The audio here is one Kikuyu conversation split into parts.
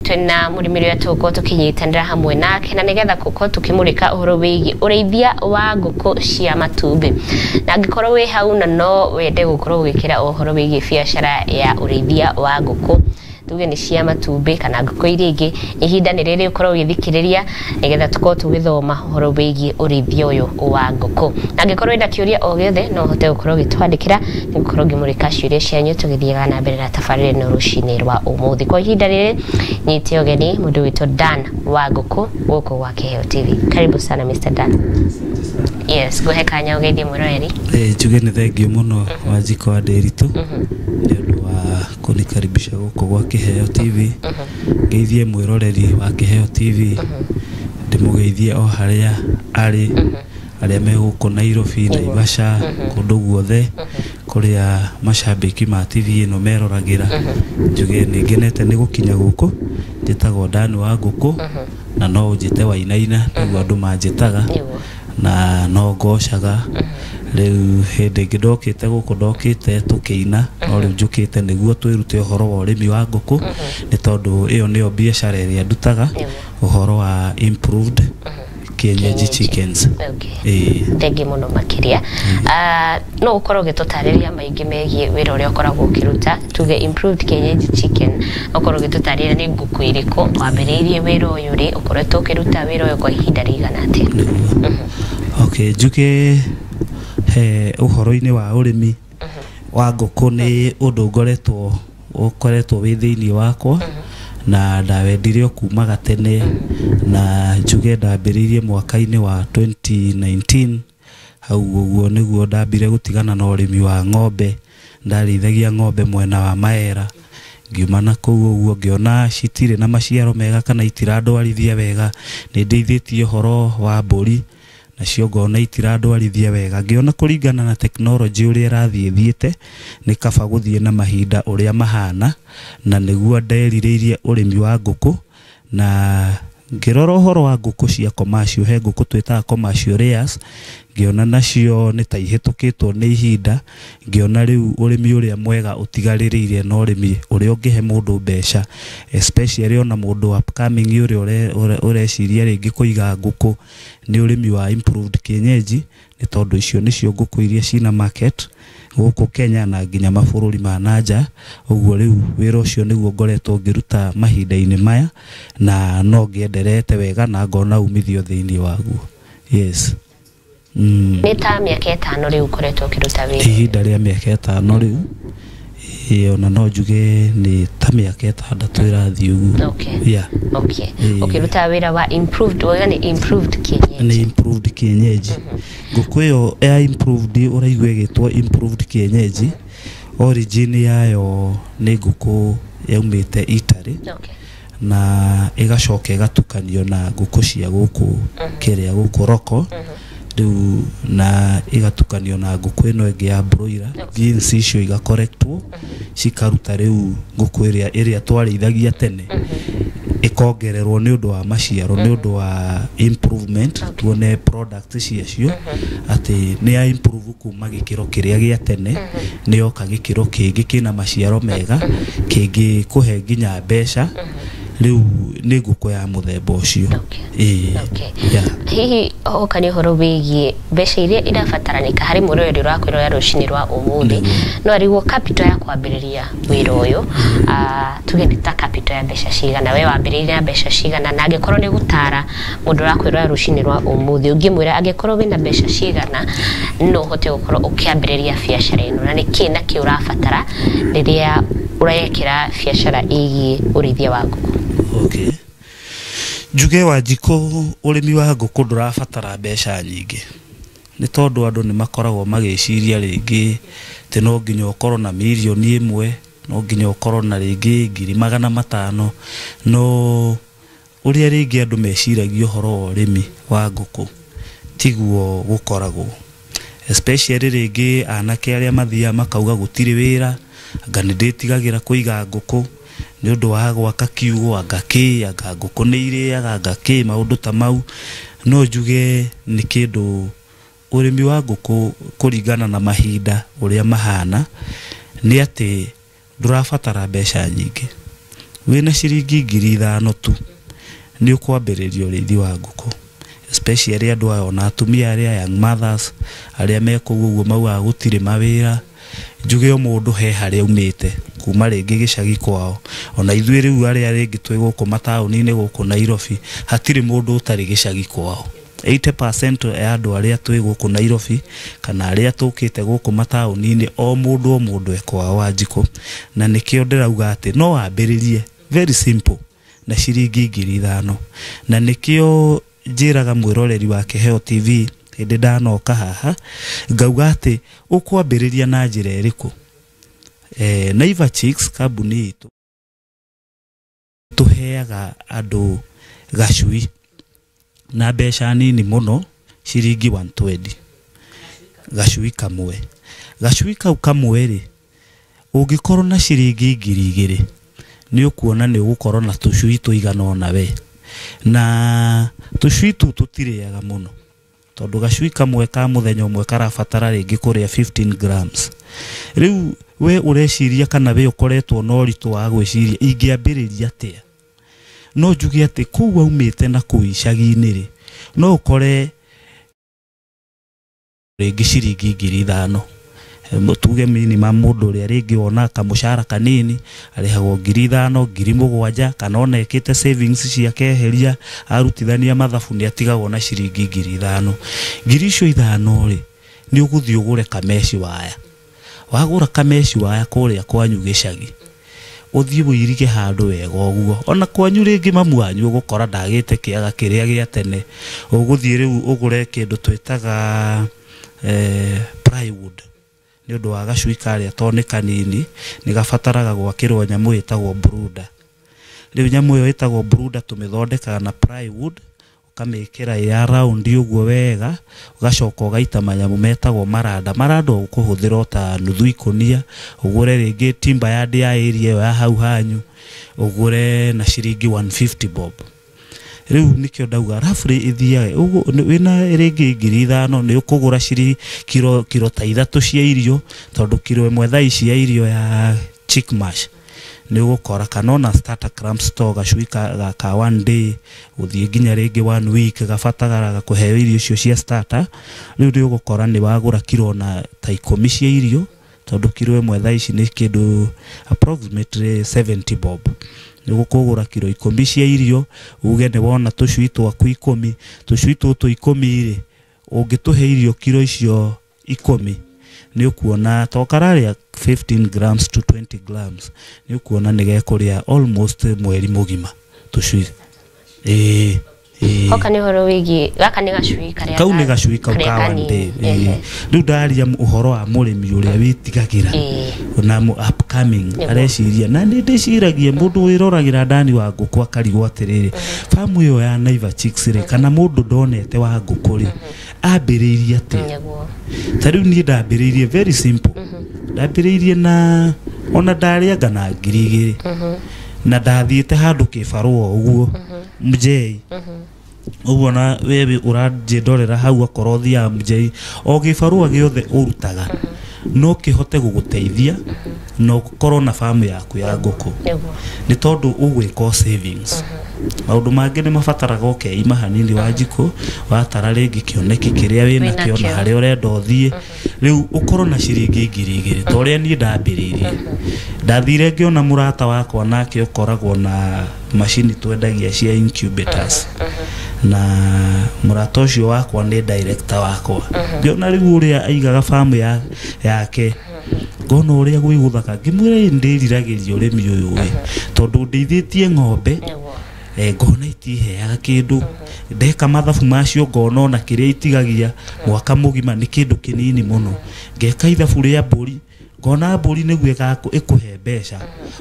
Twina mũrĩmi ũrĩa tũgũkorwo tũkĩnyitanĩra hamwe nake na nĩgetha gũkorwo tũkĩmũrĩka ũhoro wĩgiĩ ũrĩithia wa ngũkũ cia matumbĩ. Na angĩkorwo wĩ hau na no wende gũkorwo ũgĩkĩra ũhoro wĩgiĩ biacara ya ũrĩithia wa ngũkũ, tuge nĩ cia matumbĩ kana ngũkũ iria ingĩ, ihinda nĩ rĩrĩ ũkorwo ũgĩthikĩrĩria nĩgetha tũkorwo tũgĩthoma ũhoro wĩgiĩ ũrĩithia ũyũ wa ngũkũ. Na angĩkorwo wĩna kĩũria o gĩothe, no ũhote gũkorwo ũgĩtwandĩkĩra, nĩgũkorwo ngĩmũrĩka ciũria cianyu tũgĩthiaga na mbere na tabarĩra ĩno rũcinĩ rwa ũmũthĩ. Kwa ihinda rĩrĩ nyite ũgeni mũndũ witũ Dan wa ngũkũ gũkũ gwa Kĩheo TV. Karibu sana, Mr. Dan. Yes, ngũhe kanya ũgeithie mwĩroreri. Njuge nĩ thengiũ mũno, Wanjikũ wa Ndĩritũ, nĩ ũndũ wa kũnikaribisha gũkũ gwa Kĩheo TV. Ngeithie mwĩroreri wa Kĩheo TV, ndĩmũgeithie o harĩa arĩ, arĩa me gũkũ Nairobi, Naivasha, kũndũ guothe kũrĩa macambĩki ma TV ĩno meroragĩra. Njuge nĩ ngenete nĩ gũkinya gũkũ. Njĩtagwo Dan wa ngũkũ na no ũnjĩte Wainaina, nĩguo andũ manjĩtaga. Na no ngocaga. Rĩu hĩndĩ ĩngĩ ndokĩte gũkũ, ndokĩte tũkĩina, no rĩu njũkĩte nĩguo twĩrute ũhoro wa ũrĩmi wa ngũkũ, nĩ tondũ ĩyo nĩyo biacara ĩrĩa ndutaga, ũhoro wa improved kienyeji chickens. Ĩĩ. Thengi mũno makĩria. No ũkorwo ũgĩtũtarĩria maingĩ megiĩ wĩra ũrĩa ũkoragwo ũkĩruta, tuge improved kienyeji chicken, ũkorwo ũgĩtũtarĩria nĩ ngũkũ irĩkũ, wambĩrĩirie wĩra ũyũ rĩ, ũkoretwo ũkĩruta wĩra ũyũ kwa ihinda rĩigana atĩa? Nĩguo. Okay, njuge he ũhoro-inĩ wa ũrĩmi wa ngũkũ nĩ ũndũ ngoretwo ũkoretwo wĩ thĩinĩ wakwa na ndawendire o kuma gatene, na njuge ndambĩrĩirie mwaka-inĩ wa 2019 hau ũguo nĩguo ndambire gũtigana na ũrĩmi wa ng'ombe. Ndarĩithagia ng'ombe mwena wa Maera, ngiuma na kũu ũguo ngĩona citirĩ na maciaro mega kana itirandwarithia wega. Nĩ ndeithĩtie ũhoro wa mbũri, nacio ngona itirandwarithia wega. Ngĩona kũringana na tekinoronjĩ ũrĩa ĩrathiĩ ĩthiĩte, nĩ kaba gũthiĩ na mahinda ũrĩa mahana, na nĩguo nderirĩirie ũrĩmi wa ngũkũ. Na ngĩrora ũhoro wa ngũkũ cia commercial, he ngũkũ twĩtaga commercial layers, ngĩona nacio nĩ ta ihĩtũkĩtwo nĩ ihinda. Ngĩona rĩu ũrĩmi ũrĩa mwega ũtigarĩrĩire na ũrĩmi ũrĩa ũngĩhe mũndũ mbeca, especially ona mũndũ upcoming ũrĩa ũreciria rĩngĩ kũiga ngũkũ, nĩ ũrĩmi wa improved kienyeji, nĩ tondũ icio nĩcio ngũkũ iria cina market gũkũ Kenya na nginya mabũrũri ma nanja. Ũguo rĩu wĩra ũcio nĩguo ngoretwo ngĩruta mahinda-inĩ maya, na no ngĩenderete wega na ngona umithio thĩinĩ waguo. Yes. Nĩ ta mĩaka 5 rĩu ũkoretwo ũkĩruta wĩra? Ihinda rĩa mĩaka 5 rĩu. Ĩĩ, ona no njuge nĩ ta mĩaka 6 ĩrathiĩ ũguo. Yeah. Ĩĩ. Ũkĩruta wĩra wa improved, wauga nĩ improved kienyeji? Nĩ improved kienyeji. Ngũkũ ĩyo ya improved ũraigua ĩgĩtwo improved kienyeji, origin yayo nĩ ngũkũ yaumĩte Italy. Na ĩgacoka ĩgatukanio na ngũkũ cia gũkũ kĩrĩa gũkũ roko. Rĩu na ĩgatukanio na ngũkũ ĩno ĩngĩ ya broiler. Genes icio igakorektwo, cikaruta rĩu ngũkũ ĩrĩa twarĩithagia tene. Ĩkongererwo nĩ ũndũ wa maciaro, nĩ ũndũ wa improvement, tuone product ciacio atĩ nĩ ya improve kuma gĩkĩro kĩrĩa gĩa tene, nĩ yoka gĩkĩro kĩngĩ kĩna maciaro mega, kĩngĩ kũhe nginya mbeca. Rĩu nĩ ngũkũ ya mũthemba ũcio. Ĩĩ. Yeah. Hihi oka nĩ ũhoro wĩgiĩ mbeca iria irabataranĩka harĩ mwĩroreri ũrakwĩrorera rũcinĩ rwa ũmũthĩ, no arigwo capital ya kwambĩrĩria wĩra ũyũ, tuge nĩ ta capital ya mbeca cigana, we wambĩrĩirie na mbeca cigana, na angĩkorwo nĩ gũtara mũndũ ũrakwĩrorera rũcinĩ rwa ũmũthĩ, ũngĩmwĩra angĩkorwo wĩna mbeca cigana no ũhote gũkorwo ũkĩambĩrĩria biacara ĩno, na nĩ kĩ na kĩ ũrabatara rĩrĩa ũrekĩra biacara ĩgiĩ ũrĩithia wa ngũkũ? Okay. Njuge Wanjikũ, ũrĩmi wa ngũkũ ndũrabatara mbeca nyingĩ, nĩ tondũ andũ nĩ makoragwo magĩciria rĩngĩ atĩ no nginya ũkorwo na mirioni 1, no nginya ũkorwo na rĩngĩ 500,000. No ũrĩa rĩngĩ andũ meciragia ũhoro wa ũrĩmi wa ngũkũ tiguo gũkoragwo, especially rĩngĩ anake arĩa mathiaga makauga gũtirĩ wĩra, anga nĩ ndĩtigagĩra kũiga ngũkũ nĩ ũndũ wa gwaka kiugũ, anga kĩ, anga ngũkũ nĩ irĩaga, anga kĩ, maũndũ ta mau. No njuge nĩ kĩndũ ũrĩmi wa ngũkũ kũringana na mahinda ũrĩa mahana nĩ atĩ ndũrabatara mbeca nyingĩ. Wĩna ciringi 5,000 tu nĩ ũkwambĩrĩria ũrĩithi wa ngũkũ, especially andũ aya ona atumia arĩa young mothers arĩa me kũu ũguo maugaga gũtirĩ mawĩra. Njuge o mũndũ he harĩa aumĩte kuma rĩngĩ gĩcagi kwao, ona ithuĩ rĩu arĩa rĩngĩ twĩ gũkũ mataũni-inĩ gũkũ Nairobi hatirĩ mũndũ ũtarĩ gĩcagi kwao. 80% ya andũ arĩa twĩ gũkũ Nairobi kana arĩa tũkĩte gũkũ mataũni-inĩ o mũndũ e kwao Wanjikũ, na nĩkĩo ndĩrauga atĩ no wambĩrĩrie very simple na ciringi 5,000. Na nĩkĩo njĩraga mwĩroreri wa Kĩheo TV hĩndĩ ndanoka haha ngauga atĩ ũkwambĩrĩria na njĩra ĩrĩkũ. Naiva Chicks kambuni itũ tũheaga andũ gacui na mbeca nini mũno, ciringi 120 gacui kamwe. Gacui kau kamwe rĩ, ũngĩkorwo na ciringi 2,000 nĩ ũkuona nĩ ũgũkorwo na tũcui tũigana ũna we, na tũcui tũu tũtirĩaga mũno tondũ gacui kamwe ka mũthenya ũmwe karabatara rĩngĩ kũrĩa 15 grams. Rĩu we ũreciria kana we ũkoretwo na ũritũ wa gwĩciria ingĩambĩrĩria atĩa, no njuge atĩ kũu waumĩte na kũu icagi-inĩ rĩ, no ũkore rĩngĩ ciringi 5,000. Tuge minimum mũndũ ũrĩa rĩngĩ wona kamũcara kanini arĩhagwo 5,000, 7,000, kana ona ekĩte savings ciake eheria arutithania mathabu nĩ atigagwo na ciringi 5,000. 5,000 rĩ, nĩ ũgũthiĩ ũgũre kameci waya. Wagũra kameci waya kũrĩa kwanyu gĩcagi, ũthiĩ ũirige handũ wega ũguo. Ona kwanyu rĩngĩ mamu wanyu ũgũkora ndagĩte kĩaga kĩrĩa gĩa tene, ũgũthiĩ rĩu ũgũre kĩndũ twĩtaga plywood nĩ ũndũ wa gacui karĩa tondũ nĩ kanini nĩ gabataraga gwakĩrwo nyamũ ĩtagwo brooder. Rĩu nyamũ ĩyo ĩtagwo brooder tũmĩthondekaga na plywood, ũkamĩkĩra ya round ũguo wega, ũgacoka ũgaita manyamũ metagwo maranda. Maranda ũkũhũthĩra o ta nuthu ikũnia, ũgũre rĩngĩ timber yard ya area ĩyo ya hau hanyu, ũgũre na ciringi 150 bob. Rĩu nĩkĩo ndauga roughly ĩthiaga wĩna rĩngĩ 5,000 nĩ ũkũgũra ciringi kiro ta 3 cia irio, tondũ kiro ĩmwe thaa ici ya irio ya chick mash nĩ ũgũkora, kana ona starter crumbs to gacui ka 1 day gũthiĩ nginya rĩngĩ 1 week gabataraga kũheo irio icio cia starter. Rĩu nĩ ũgũkora nĩ wagũra kiro na ta 10 cia irio, tondũ kiro ĩmwe thaa ici nĩ kĩndũ approximately 70 bob. Nĩ ũkũgũra kiro 10 cia irio, uge nĩ wona tũcui twaku 10, tũcui tũtũ 10 rĩ, ũngĩtũhe irio kiro icio 10 nĩ ũkuona to kararĩa 15 grams to 20 grams, nĩ ũkuona nĩ gekũrĩa almost mweri mũgima tũcui. Hoka nĩ ũhoro wĩgiĩ gaka nĩ gacui karĩa kau nĩ gacui kau ka 1 day. Rĩu ndaria ũhoro wa mũrĩmi ũrĩa wĩtigagĩra na upcoming areciria, na nĩ ndĩciragia mũndũ wĩroragĩra ndani wa ngũkũ akarigwo atĩrĩrĩ, famu ĩyo ya Naiva Chicks rĩ, kana mũndũ ndonete wa ngũkũ rĩ, ambĩrĩirie atĩa? Ta rĩu niĩ ndambĩrĩirie very simple. Ndambĩrĩirie na ona ndarĩanga na 2,000 na ndathiĩte handũ kĩbarũa ũguo mjei ũguo, na wewe ũranjĩndorera hau akorwo ũthiaga mjei, o gĩbarũa gĩothe ũrutaga no kĩhote gũgũteithia na ũkorwo na famu yaku ya ngũkũ, nĩ tondũ ũgwĩka savings. Maũndũ mangĩ nĩ mabataraga ũkeima hanini Wanjikũ, watara rĩngĩ kĩoneki kĩrĩa wĩnakĩo na harĩa ũrenda ũthiĩ. Rĩu ũkorwo na ciringi 2,000 ta ũrĩa niĩ ndambĩrĩirie. Ndathire ngĩona mũrata wakwa nake ũkoragwo na macini twendagia cia incubators, na mũrata ũcio wakwa nĩ director wakwa. Ngĩona rĩu ũrĩa aigaga famu yake, ngona ũrĩa gwĩ gũthaka, ngĩmwĩra ĩ ndĩriragĩria ũrĩmi ũyũ ĩ, tondũ ndeithĩtie ng'ombe, ngona itiheaga kĩndũ, ndeka mathabu macio ngona ona kĩrĩa itigagia mwaka mũgima nĩ kĩndũ kĩnini mũno. Ngeka ithabu rĩa mbũri, ngona mbũri nĩguo ĩkũhe mbeca,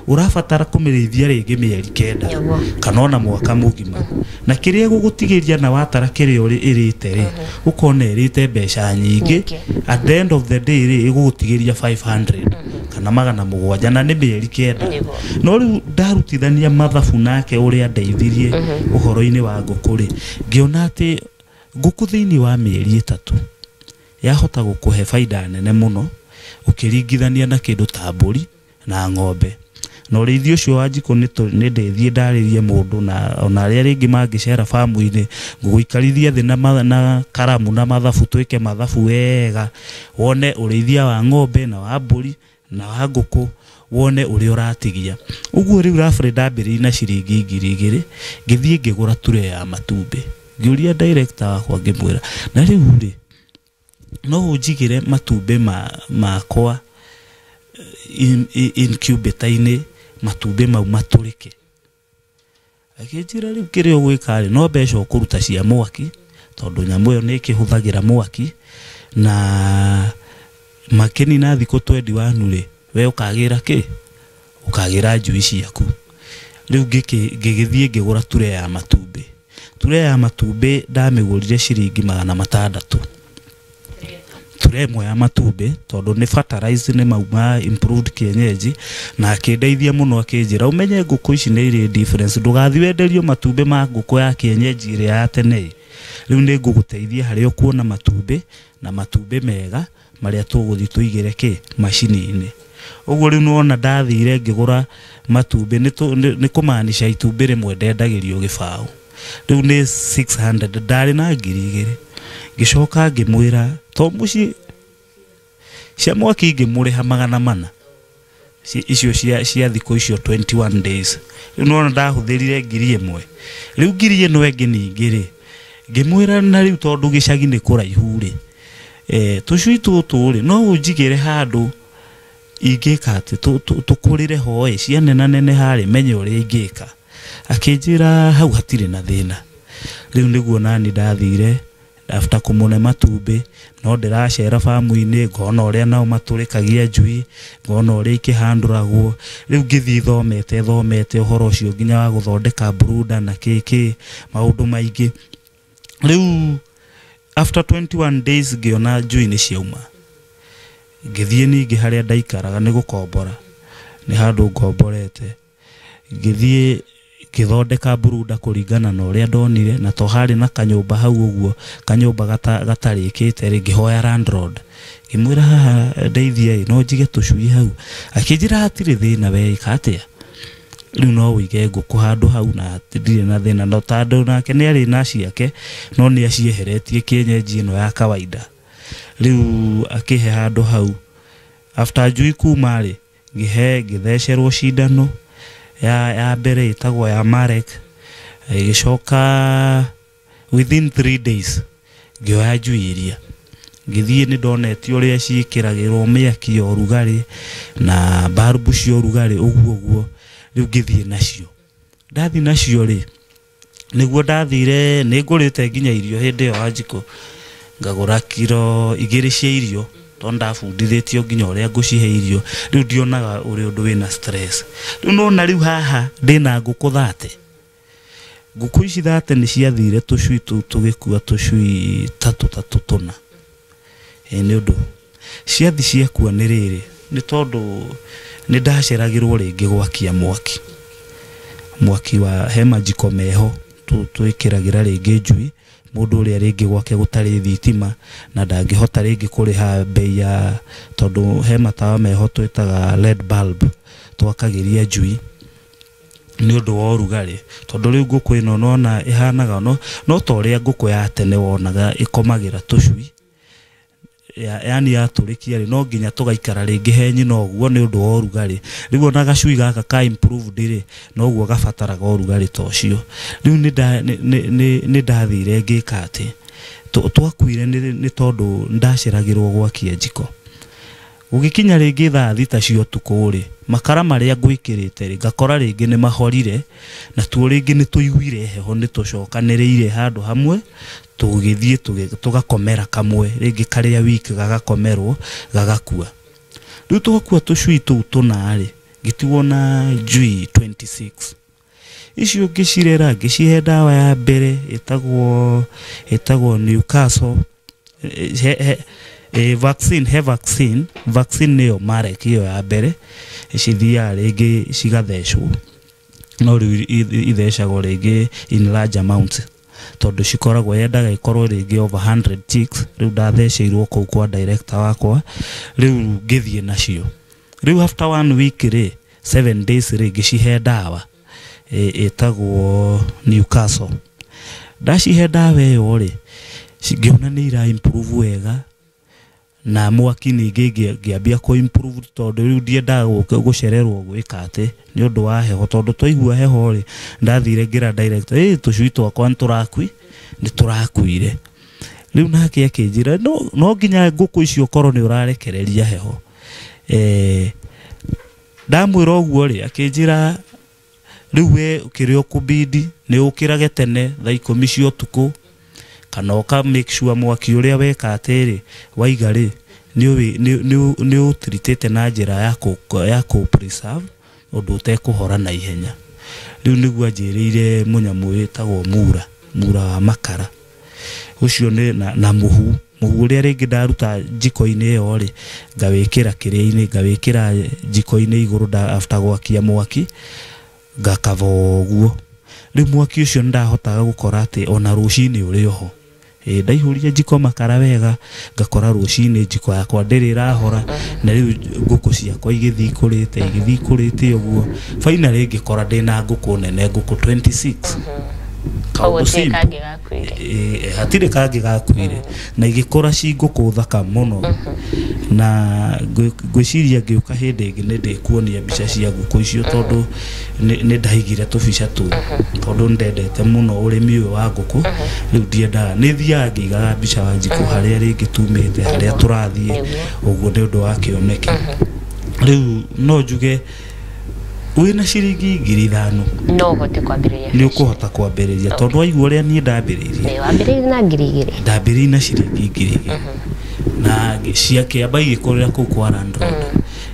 ũrabatara kũmĩrĩithia rĩngĩ mĩeri 9 kana ona mwaka mũgima, na kĩrĩa ĩgũgũtigĩria na watara kĩrĩa ĩrĩte rĩ, ũkona ĩrĩte mbeca nyingĩ. At the end of the day rĩ, ĩgũgũtigĩria 500 kana 700 na nĩ mĩeri 9. No rĩu ndarutithania mathabu nake ũrĩa ndeithirie ũhoro-inĩ wa ngũkũ rĩ, ngĩona atĩ ngũkũ thĩinĩ wa mĩeri 3 yahota gũkũhe baida nene mũno ũkĩringithania na kĩndũ ta mbũri na ng'ombe. Na ũrĩithia ũcio wa njiko nĩ ndĩthiĩ ndarĩrie mũndũ na ona arĩa rĩngĩ mangĩcera bamu-inĩ, ngũgũikarithia thĩ na karamu na mathabu, twĩke mathabu wega, wone ũrĩithia wa ng'ombe na wa mbũri na wa ngũkũ, wone ũrĩa ũratigia. Ũguo rĩu roughly ndambĩrĩirie na ciringi 2,000, ngĩthiĩ ngĩgũra tray ya matumbĩ. Ngĩũria director wakwa ngĩmwĩra, na rĩu rĩ no ũnjigĩre matumbĩ makwa incubator-inĩ, matumbĩ mau matũrĩke. Akĩnjĩra rĩu kĩrĩa ũgwĩka rĩ, no mbeca ũkũruta cia mwaki, tondũ nyamũ ĩyo nĩ ĩkĩhũthagĩra mwaki, na makĩnina thikũ 21 rĩ, we ũkagĩra kĩ? Ũkagĩra njui ciaku. Rĩu ngĩgĩthiĩ ngĩgũra tray ya matumbĩ. Tray ya matumbĩ ndamĩgũrire ciringi 600. Tray ĩmwe ya matumbĩ, tondũ nĩ fertilizer, nĩ mau ma improved kienyeji, na akĩndeithia mũno, akĩnjĩra ũmenye ngũkũ ici nĩ irĩ difference, ndũgathiĩ wenderio matumbĩ ma ngũkũ ya kienyeji ĩrĩa ya tene. Rĩu nĩ ngũgũteithia harĩa ũkuona matumbĩ na matumbĩ mega marĩa tũgũthiĩ tũigĩre kĩ macini-inĩ. Ũguo rĩu nĩwona ndathire ngĩgũra matumbĩ, nĩ kũmaanisha itumbĩ rĩmwe ndendagĩrio gĩbaũ. Rĩu nĩ 600, ndarĩ na 2,000. Ngĩcoka ngĩmwĩra to mũciĩ cia mwaki ngĩmũrĩha 400 icio cia thikũ icio 21 days. Rĩu nĩwona ndahũthĩrire 1,000. Rĩu ngiri ĩno ĩngĩ ningĩ rĩ, ngĩmwĩra na rĩu tondũ gĩcagi nĩ kũraihu rĩ, tũcui tũtũ rĩ, no ũnjigĩre handũ ingĩka atĩ tũkũrĩre hoe cianenaneneha rĩ, menye ũrĩa ingĩka. Akĩnjĩra hau hatirĩ na thĩna. Rĩu nĩguo nani ndathire after kũmũne matumbĩ, no ndĩracera bamu-inĩ ngona ũrĩa nao matũrĩkagia njui, ngona ũrĩa ikĩhandũragwo. Rĩu ngĩthiĩ thomete ũhoro ũcio nginya wa gũthondeka brooder na kĩ maũndũ maingĩ. Rĩu after 21 days ngĩona njui nĩ ciauma. Ngĩthiĩ ningĩ harĩa ndaikaraga nĩ gũkombora, nĩ handũ ngomborete. Ngĩthiĩ ngĩthondeka brooder kũringana na ũrĩa ndonire, na to harĩ na kanyũmba hau ũguo, kanyũmba gatarĩkĩte rĩ, ngĩhoya landlord. Ngĩmwĩra haha ndeithia ĩ, no njige tũcui hau. Akĩnjĩra hatirĩ thĩna, we ĩka atĩa, rĩu no ũige ngũkũ handũ hau na ndirĩ na thĩna. No tondũ nake nĩ arĩ na ciake, no nĩ acieheretie kienyeji ĩno ya kawaida. Rĩu akĩhe handũ hau. After njui kuma rĩ, ngĩthecerwo cindano ya mbere ĩtagwo ya Marek. Ĩgĩcoka within 3 days ngĩoya njui iria, ngĩthiĩ nĩ ndonetio ũrĩa ciĩkĩragĩrwo mĩaki ya ũrugarĩ na balbu cia ũrugarĩ ũguo ũguo. Rĩu ngĩthiĩ nacio. Ndathiĩ nacio rĩ, nĩguo ndathire nĩ ngũrĩte nginya irio hĩndĩ ĩyo Wanjikũ, ngagũra kiro 2 cia irio, tondũ ndabundithĩtio nginya ũrĩa ngũcihe irio. Rĩu ndionaga ũrĩ ũndũ wĩna stress. Rĩu nona rĩu haha ndĩna ngũkũ 30. Ngũkũ ici 30 nĩ ciathire tũcui tũu tũgĩkua tũcui tatũ tatũ tũna. Nĩ ũndũ ciathi ciakua nĩ rĩrĩ, nĩ tondũ nĩ ndaceragĩrwo rĩngĩ gwakia mwaki. Mwaki wa he majiko meho twĩkĩragĩra rĩngĩ njui, mũndũ ũrĩa rĩngĩ gwake gũtarĩ thitima na ndangĩhota rĩngĩ kũrĩha bei ya, tondũ he matawa meho twĩtaga LED bulb twakagĩria njui nĩ ũndũ wa ũrugarĩ. Tondũ rĩu ngũkũ ĩno nona ĩhanaga no ta ũrĩa ngũkũ ya tene wonaga ĩkomagĩra tũcui, yani yatũrĩkia rĩ, no nginya tũgaikara rĩngĩ he nyina ũguo nĩ ũndũ wa ũrugarĩ. Rĩu ona gacui gaka ka improved rĩ, noguo gabataraga ũrugarĩ ta ũcio. Rĩu nĩ ndathire ngĩka atĩ twakuire nĩ tondũ ndaceragĩrwo gwakia njiko. Gũgĩkinya rĩngĩ thaa 6 cia ũtukũ rĩ, makara marĩa ngwĩkĩrĩte rĩ, ngakora rĩngĩ nĩ mahorire, na tuo rĩngĩ nĩ tũiguire heho, nĩ tũcokanĩrĩire handũ hamwe, tũgĩthiĩ tũgakomera kamwe, rĩngĩ karĩa wiki gagakomerwo gagakua. Rĩu twakua tũcui tũu tũna rĩ, ngĩtigwo na njui 26. Icio ngĩcirera, ngĩcihe ndawa ya mbere ĩtagwo Newcastle, vaccine, he vaccine, vaccine nĩyo Marek ĩyo ya mbere, cithiaga rĩngĩ cigathecwo, no rĩu ithecagwo rĩngĩ in large amounts, tondũ cikoragwo yendaga ikorwo rĩngĩ over 100 chicks. Rĩu ndatheceirwo kũu kwa director wakwa, rĩu ngĩthiĩ nacio. Rĩu after 1 week rĩ, 7 days rĩ ngĩcihe ndawa ĩtagwo Newcastle. Ndacihe ndawa ĩyo rĩ, ngĩona nĩ ira improve wega, na mwaki ningĩ ngĩambia kũ improve tondũ rĩu ndiendaga gũcererwo gwĩka atĩ nĩ ũndũ wa heho, tondũ twaigua heho rĩ ndathire ngĩra director, tũcui twakwa nĩ tũrakuire. Rĩu nake akĩnjĩra no nginya ngũkũ icio ũkorwo nĩ ũrarekereria heho. Ndamwĩra ũguo rĩ, akĩnjĩra rĩu we kĩrĩa ũkũbidi nĩ ũkĩrage tene thaa 10 cia ũtukũ, kana ũka make sure mwaki ũrĩa weka atĩrĩ waiga rĩ nĩ ũtritĩte na njĩra ya kũ preserve ũndũ ũtekũhora na ihenya. Rĩu nĩguo anjĩrĩire mũnyamũ wĩtagwo mura wa makara ũcio nĩ na mũhu ũrĩa rĩngĩ ndaruta njiko-inĩ ĩyo rĩ ngawĩkĩra kĩrĩa-inĩ, ngawĩkĩra njiko-inĩ igũrũ after gwakia mwaki ngakava ũguo. Rĩu mwaki ũcio nĩndahotaga gũkora atĩ ona rũcinĩ ũrĩ oho. Ndaihũria njiko makara wega ngakora rũcinĩ njiko yakwa ndĩrĩ ĩrahora, na rĩu ngũkũ ciakwa igĩthiĩ ikũrĩte ũguo. Finally ngĩkora ndĩna ngũkũ nene, ngũkũ 26. Koguo kangĩ gakuire. Hatirĩ kangĩ gakuire, na igĩkũra ci ngũkũ thaka mũno. Na ngwĩciria ngĩũka hĩndĩ ĩngĩ nĩ ndĩkuonia mbica cia ngũkũ icio, tondũ nĩ ndaigire tũbica tũu, tondũ nĩndendete mũno ũrĩmi ũyũ wa ngũkũ. Rĩu ndiendaga, nĩ thiaga ngĩigaga mbica wa njikũ harĩa rĩngĩ tumĩte, harĩa tũrathiĩ ũguo nĩ ũndũ wa kĩoneki. Rĩu no njuge wĩna ciringi 5,000 no ũhote kwambĩrĩria, nĩ ũkũhota kwambĩrĩria, tondũ waigua ũrĩa niĩ ndambĩrĩirie. Wambĩrĩirie na 2,000. Ndambĩrĩirie na ciringi 2,000 na ciakĩamba igĩkũrĩra kũu kwa landlord.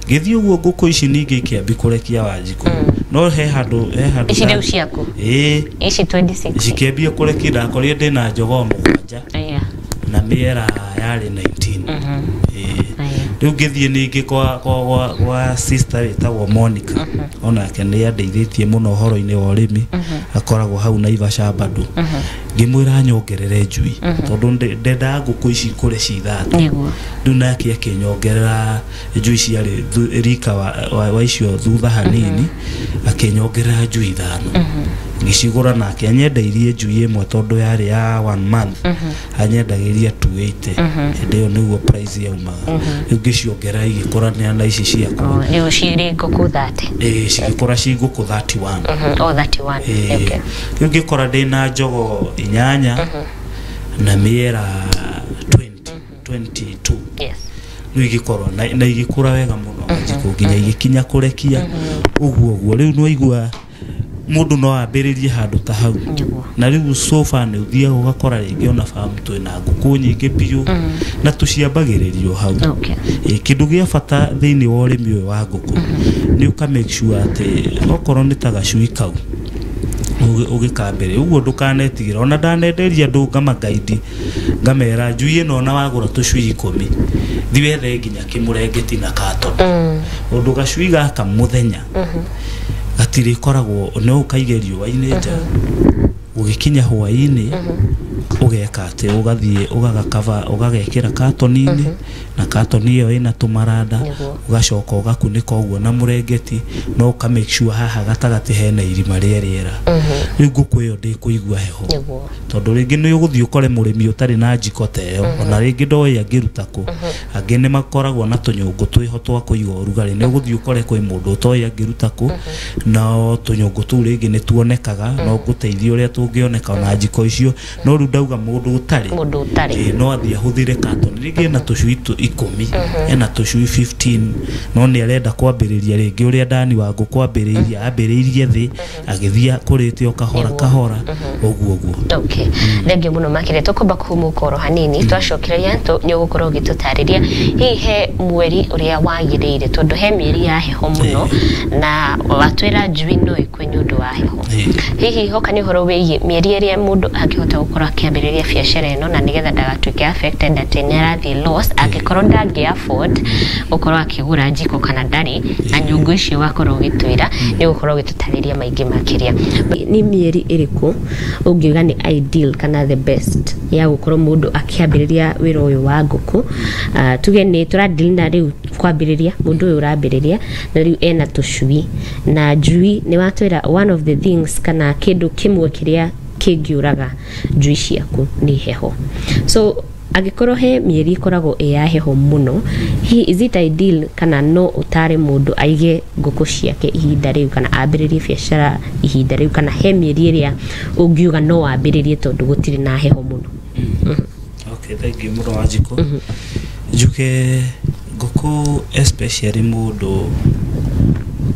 Ngĩthiĩ ũguo ngũkũ ici ningĩ ikĩambia kũrekia Wanjikũ, no he handũ ici rĩu ciaku ici 26 cikĩambia kũrekia, ndakorire ndĩna njogoo 7 na mĩera yarĩ 19. Rĩu ngĩthiĩ ningĩ kwa sister wĩtagwo Monica, onake nĩ andeithĩtie mũno ũhoro-inĩ wa ũrĩmi, akoragwo hau Naivasha bado. Ngĩmwĩra nyongerere njui tondũ ndendaga ngũkũ ici ikũre ci 30. Rĩu nake akĩnyongerera njui ciarĩ rika wa icio thutha hanini, akĩnyongerera njui 5. Ngĩcigũra nake anyendeirie njui ĩmwe tondũ yarĩ ya 1 month, anyendagĩria 280. Hĩndĩ ĩyo nĩguo price yaumaga. Rĩu ngĩciongerera igĩkũra na ici ciakwa. Rĩu cirĩ ngũkũ 30. Cigĩkũra ci ngũkũ 31. O 31. Okay. Rĩu ngĩkora ndĩna njogoo 8 na mĩera 22. Yes. Rĩu igĩkorwo na igĩkũra wega mũno Wanjikũ nginya igĩkinya kũrekia ũguo ũguo. Rĩu nĩwaigua mũndũ no ambĩrĩrie handũ ta hau. Na rĩu so far nĩ ũthiaga ũgakora rĩngĩ ona farm twĩna ngũkũ nyingĩ biũ, na tũciambagĩrĩrio hau. Kĩndũ gĩa bata thĩinĩ wa ũrĩmi ũyũ wa ngũkũ nĩ ũka make sure atĩ okorwo nĩ ta gacui kau ũgĩkambĩrĩria ũguo, ndũkanetigĩre. Ona ndanenderia andũ ngamagaidi, ngamera njui ĩno ona wagũra tũcui 10 thi wethe nginya kĩmũrengeti na katoni, ũndũ gacui gaka mũthenya gatirĩ koragwo no ũkaige riũa-inĩ nja, ũgĩkinya hwaĩ-inĩ ũgeka atĩ ũgathiĩ ũgagakava, ũgagekĩra katoni-inĩ, na katoni ĩyo ĩna tũmaranda, ũgacoka ũgakunĩka ũguo na mũrengeti, no ũka make sure haha gatagatĩ hena irima rĩa rĩera. Rĩu ngũkũ ĩyo ndĩkũigua heho, tondũ rĩngĩ nĩ ũgũthiĩ ũkore mũrĩmi ũtarĩ na njiko ta ĩyo, ona rĩngĩ ndoĩ angĩruta kũ. Angĩ nĩ makoragwo na tũnyũngũ twĩho twa kũiga ũrugarĩ, nĩ ũgũthiĩ ũkore kwĩ mũndũ ũtoĩ angĩruta kũ, no tũnyũngũ tũu rĩngĩ nĩ tuonekaga, no ngũteithia ũrĩa tũngĩoneka ona njiko icio. No rĩu ndauga mũndũ ũtarĩ no athiĩ ahũthĩre katoni rĩngĩ ena tũcui 10, ena tũcui 15, no nĩ arenda kwambĩrĩria rĩngĩ ũrĩa Dani wa ngũkũ ambĩrĩirie, ambĩrĩirie thĩ agĩthiĩ akũrĩte o kahora kahora ũguo ũguo. Okay. Thengiũ mũno makĩria, tũkwamba kũhumũka oro hanini, twacokereria nĩ ũgũkorwo ũgĩtũtarĩria hihi he mweri ũrĩa wagĩrĩire, tondũ he mĩeri ya heho mũno na watwĩra njui no ĩkue nĩ ũndũ wa heho. Hihi hoka nĩ ũhoro wĩgiĩ mĩeri ĩrĩa mũndũ angĩhota gũkorwo akĩambĩrĩria biacara ĩno, na nĩgetha ndagatuĩke affected atĩ nĩ arathiĩ loss angĩkorwo ndangĩ afford gũkorwo akĩgũra njiko kana ndarĩ na nyũngũ icio wakorwo ũgĩtwĩra, nĩ ũgũkorwo ũgĩtũtarĩria maingĩ makĩria. Nĩ mĩeri ĩrĩkũ ũngiuga nĩ ideal kana the best ya gũkorwo mũndũ akĩambĩrĩria wĩra ũyũ wa ngũkũ? Tuge nĩ tũradeal na rĩu Kwambĩrĩria mũndũ ũyũ ũrambĩrĩria na rĩu ena tũcui na njui, nĩ watwĩra one of the things kana kĩndũ kĩmwe kĩrĩa kĩngĩũraga njui ciaku nĩ heho. So angĩkorwo he mĩeri ĩkoragwo ĩ ya heho mũno, hihi is it ideal kana no ũtare mũndũ aige ngũkũ ciake ihinda rĩu kana ambĩrĩrie biacara ihinda rĩu, kana he mĩeri ĩrĩa ũngiuga no wambĩrĩrie tondũ gũtirĩ na heho mũno? Okay, thank you mũno, Wanjikũ. Njuge ngũkũ, especially mũndũ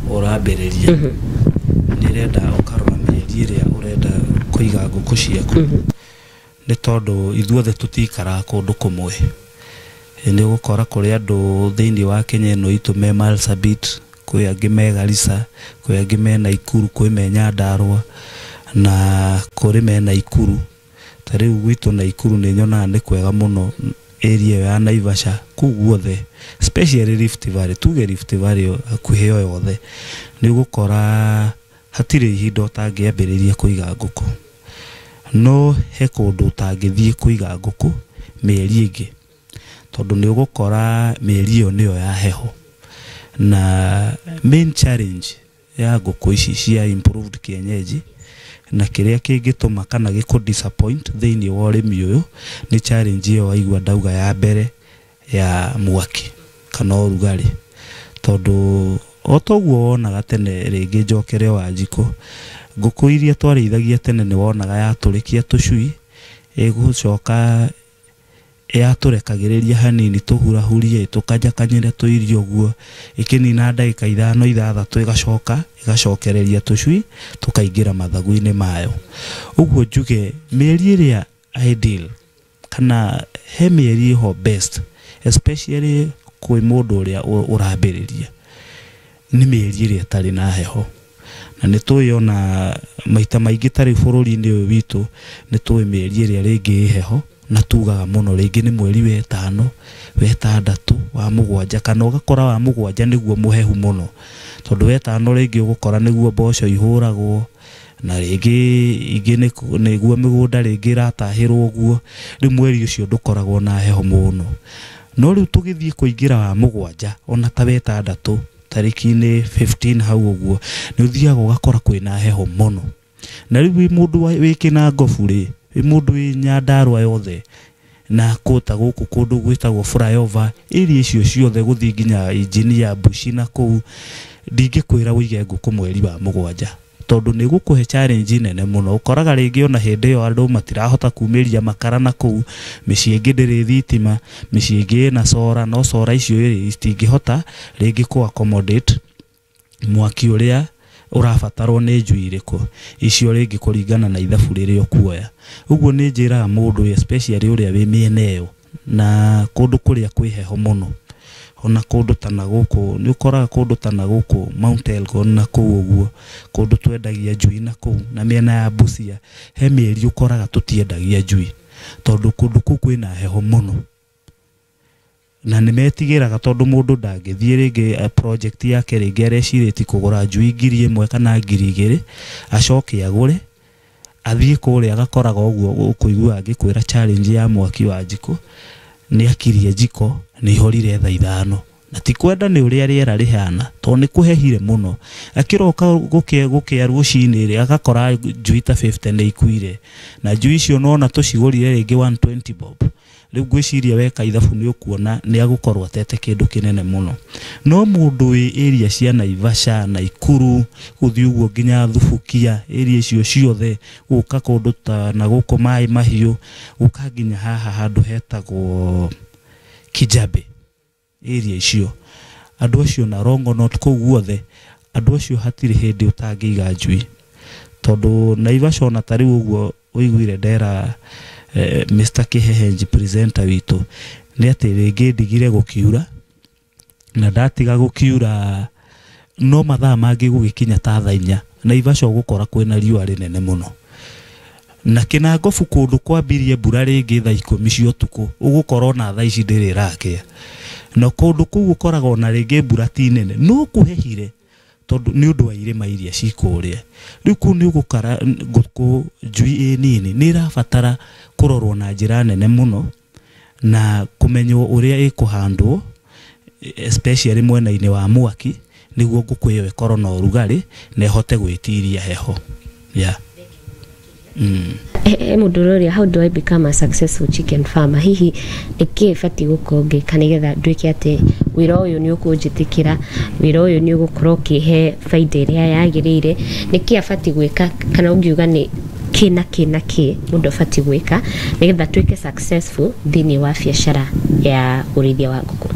ũrambĩrĩria, nĩ ĩrenda ũkarora mĩeri ĩrĩa ũrenda kũiga ngũkũ ciaku, nĩ tondũ ithuothe tũtikaraga kũndũ kũmwe. Nĩ ũgũkora kũrĩ andũ thĩinĩ wa Kenya ĩno itũ me Marsabit, kwĩ angĩ me Garissa, kwĩ angĩ me Naikuru, kwĩ me Nyandarua na kũrĩ me Naikuru. Ta rĩu gwitũ Naikuru nĩ nyonaga nĩ kwega mũno, area ĩyo ya Naivasha kũu guothe, especially Rift Valley, tuge Rift Valley hakuhĩ o yothe, nĩ ũgũkora hatirĩ ihinda ũtangĩambĩrĩria kũiga ngũkũ. No he kũndũ ũtangĩthiĩ kũiga ngũkũ mĩeri ĩngĩ, tondũ nĩ ũgũkora mĩeri ĩyo nĩyo ya heho. Na main challenge ya ngũkũ ici cia improved kienyeji na kĩrĩa kĩngĩtũma kana gĩkũ disappoint thĩinĩ wa ũrĩmi ũyũ nĩ challenge ĩyo waigua ndauga ya mbere ya mwaki kana ũrugarĩ. Tondũ o toguo wonaga tene, rĩngĩ njokere Wanjikũ, ngũkũ iria twarĩithagia tene nĩ wonaga yatũrĩkia tũcui, ĩgũcoka yatũrekagĩrĩria hanini tũhurahurie tũkanjakanyĩre tũirio ũguo, ĩkĩnina ndagĩka 5 6 ĩgacoka ĩgacokereria tũcui tũkaingĩra mathagu-inĩ mayo. Ũguo njuge mĩeri ĩrĩa ideal kana he mĩeri ĩho best, especially kwĩ mũndũ ũrĩa ũrambĩrĩria, nĩ mĩeri ĩrĩa ĩtarĩ na heho. Na nĩ tũĩ ona maita maingĩ ta rĩu bũrũri-inĩ ũyũ witũ nĩ tũĩ mĩeri ĩrĩa rĩngĩ ĩ heho na tugaga mũno rĩngĩ nĩ mweri wa 5, wa 6, wa 7, kana ũgakora wa 7 nĩguo mũhehu mũno, tondũ wa 5 rĩngĩ ũgũkora nĩguo mboco ihũragwo na rĩngĩ ingĩ nĩguo mĩgũnda rĩngĩ ĩratahĩrwo ũguo. Rĩu mweri ũcio ndũkoragwo na heho mũno. No rĩu tũgĩthiĩ kũingĩra wa 7 ona ta wa 6 tarĩki-inĩ 15 hau ũguo, nĩ ũthiaga ũgakora kwĩna heho mũno. Na rĩu wĩ mũndũ wĩ Kĩnangobu rĩ, wĩ mũndũ wĩ Nyandarua yothe na kũta gũkũ kũndũ gwĩtagwo flyover, area icio ciothe gũthiĩ nginya Engineer Bushi na kũu, ndingĩkwĩra ũige ngũkũ mweri wa 7, tondũ nĩ gũkũhe challenge nene mũno. Ũkoraga rĩngĩ ona hĩndĩ ĩyo andũ matirahota kumĩria makara na kũu, mĩciĩ ĩngĩ ndĩrĩ thitima, mĩciĩ ĩngĩ ĩna cora, no cora icio rĩ itingĩhota rĩngĩ kũ accommodate mwaki ũrĩa ũrabatarwo nĩ njui irĩkũ icio rĩngĩ kũringana na ithabu rĩrĩa ũkuoya. Ũguo nĩ njĩraga mũndũ especially ũrĩa wĩ mĩena ĩyo na kũndũ kũrĩa kwĩ heho mũno, ona kũndũ ta na gũkũ nĩ ũkoraga kũndũ ta na gũkũ Mount Elgon na kũu ũguo, kũndũ twendagia njui na kũu na mĩena ya Busia, he mĩeri ũkoraga tũtiendagia njui tondũ kũndũ kũu kwĩna heho mũno. Na nĩ metigĩraga tondũ mũndũ ndangĩthiĩ rĩngĩ project yake rĩngĩ arecirĩtie kũgũra njui 1000 kana 2000, acoke agũre athiĩ kũrĩa agakoraga ũguo ũkũigua angĩkwĩra challenge ya mwaki wa njiko, nĩ akirie njiko nĩ ihorire thaa 5, na ti kwenda nĩ ũrĩa rĩera rĩhana tondũ nĩ kũhehire mũno. Akĩroka gũkĩa rũcinĩ rĩ, agakora njui ta 50 nĩ ikuire, na njui icio nona tũcigũrire rĩngĩ 120 bob. Rĩu ngwĩciria weka ithabu nĩ ũkuona nĩ agũkorwo atete kĩndũ kĩnene mũno. No mũndũ wĩ area cia Naivasha, Naikuru, gũthiĩ ũguo nginya Thubukia, area icio ciothe, gũka kũndũ ta na gũkũ Maĩ Mahiũ, gũka nginya haha handũ hetagwo Kijabe, area icio, andũ acio na Longonot kũu guothe, andũ acio hatirĩ hĩndĩ ũtangĩiga njui. Tondũ Naivasha ona ta rĩu ũguo ũiguire ndera Mr. Kihehenji presenter witũ nĩ atĩ rĩngĩ ndigire gũkiura, na ndatiga gũkiura no mathaa mangĩ gũgĩkinya ta thaa 4 Naivasha ũgũkora kwĩna riũa rĩnene mũno. Na Kĩnangobu kũndũ kwambirie mbura rĩngĩ thaa 10 cia ũtukũ, ũgũkora ona thaa ici ndĩrĩ ĩrakĩa. Na kũndũ kũu ũkoraga ona rĩngĩ mbura ti nene, no kũhehire tondũ nĩ ũndũ wa irĩma iria ci kũrĩa. Rĩu kũu nĩ ũgũkora ngũkũ njui ĩ nini nĩ ĩrabatara kũrorwo na njĩra nene mũno na kũmenywo ũrĩa ĩkũhandwo. Especially mwena-inĩ wa mwaki nĩguo ngũkũ ĩyo ĩkorwo na ũrugarĩ na ĩhote gwĩtiria heho. Yeah. Mũndũ ũrĩa, how do I become a successful chicken farmer? Hihi nĩkĩ batiĩ gũkorwo ngĩka nĩgetha nduĩke atĩ wĩra ũyũ nĩ ũkũnjĩtĩkĩra, wĩra ũyũ nĩ ũgũkorwo ũkĩhe baida ĩrĩa yagĩrĩire? Nĩkĩ abatiĩ gwĩka, kana ũngiuga nĩ kĩ na kĩ na kĩ mũndũ abatiĩ gwĩka nĩgetha atuĩke successful thĩinĩ wa biacara ya ũrĩithia wa ngũkũ?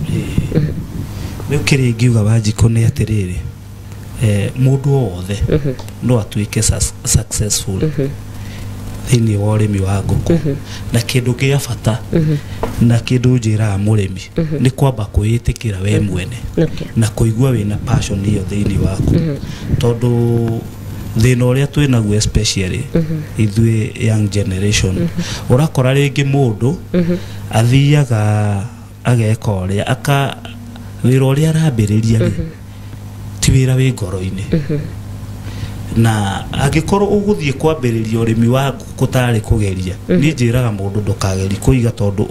Rĩu kĩrĩa ingiuga, Wanjikũ, nĩ atĩrĩrĩ, mũndũ o wothe no atuĩke successful thĩinĩ wa ũrĩmi wa ngũkũ, na kĩndũ gĩa bata na kĩndũ njĩraga mũrĩmi nĩ kwamba kwĩĩtĩkĩra we mwene na kũigua wĩna passion ĩyo thĩinĩ waku, tondũ thĩna ũrĩa twĩ naguo, especially ithuĩ young generation, ũrakora rĩngĩ mũndũ athiaga ageka ũrĩa aka wĩra ũrĩa arambĩrĩria rĩ, ti wĩra wĩ ngoro-inĩ. Na angĩkorwo ũgũthiĩ kwambĩrĩria ũrĩmi wa ngũkũ tarĩ kũgeria, niĩ njĩraga mũndũ ndũkagerie kũiga, tondũ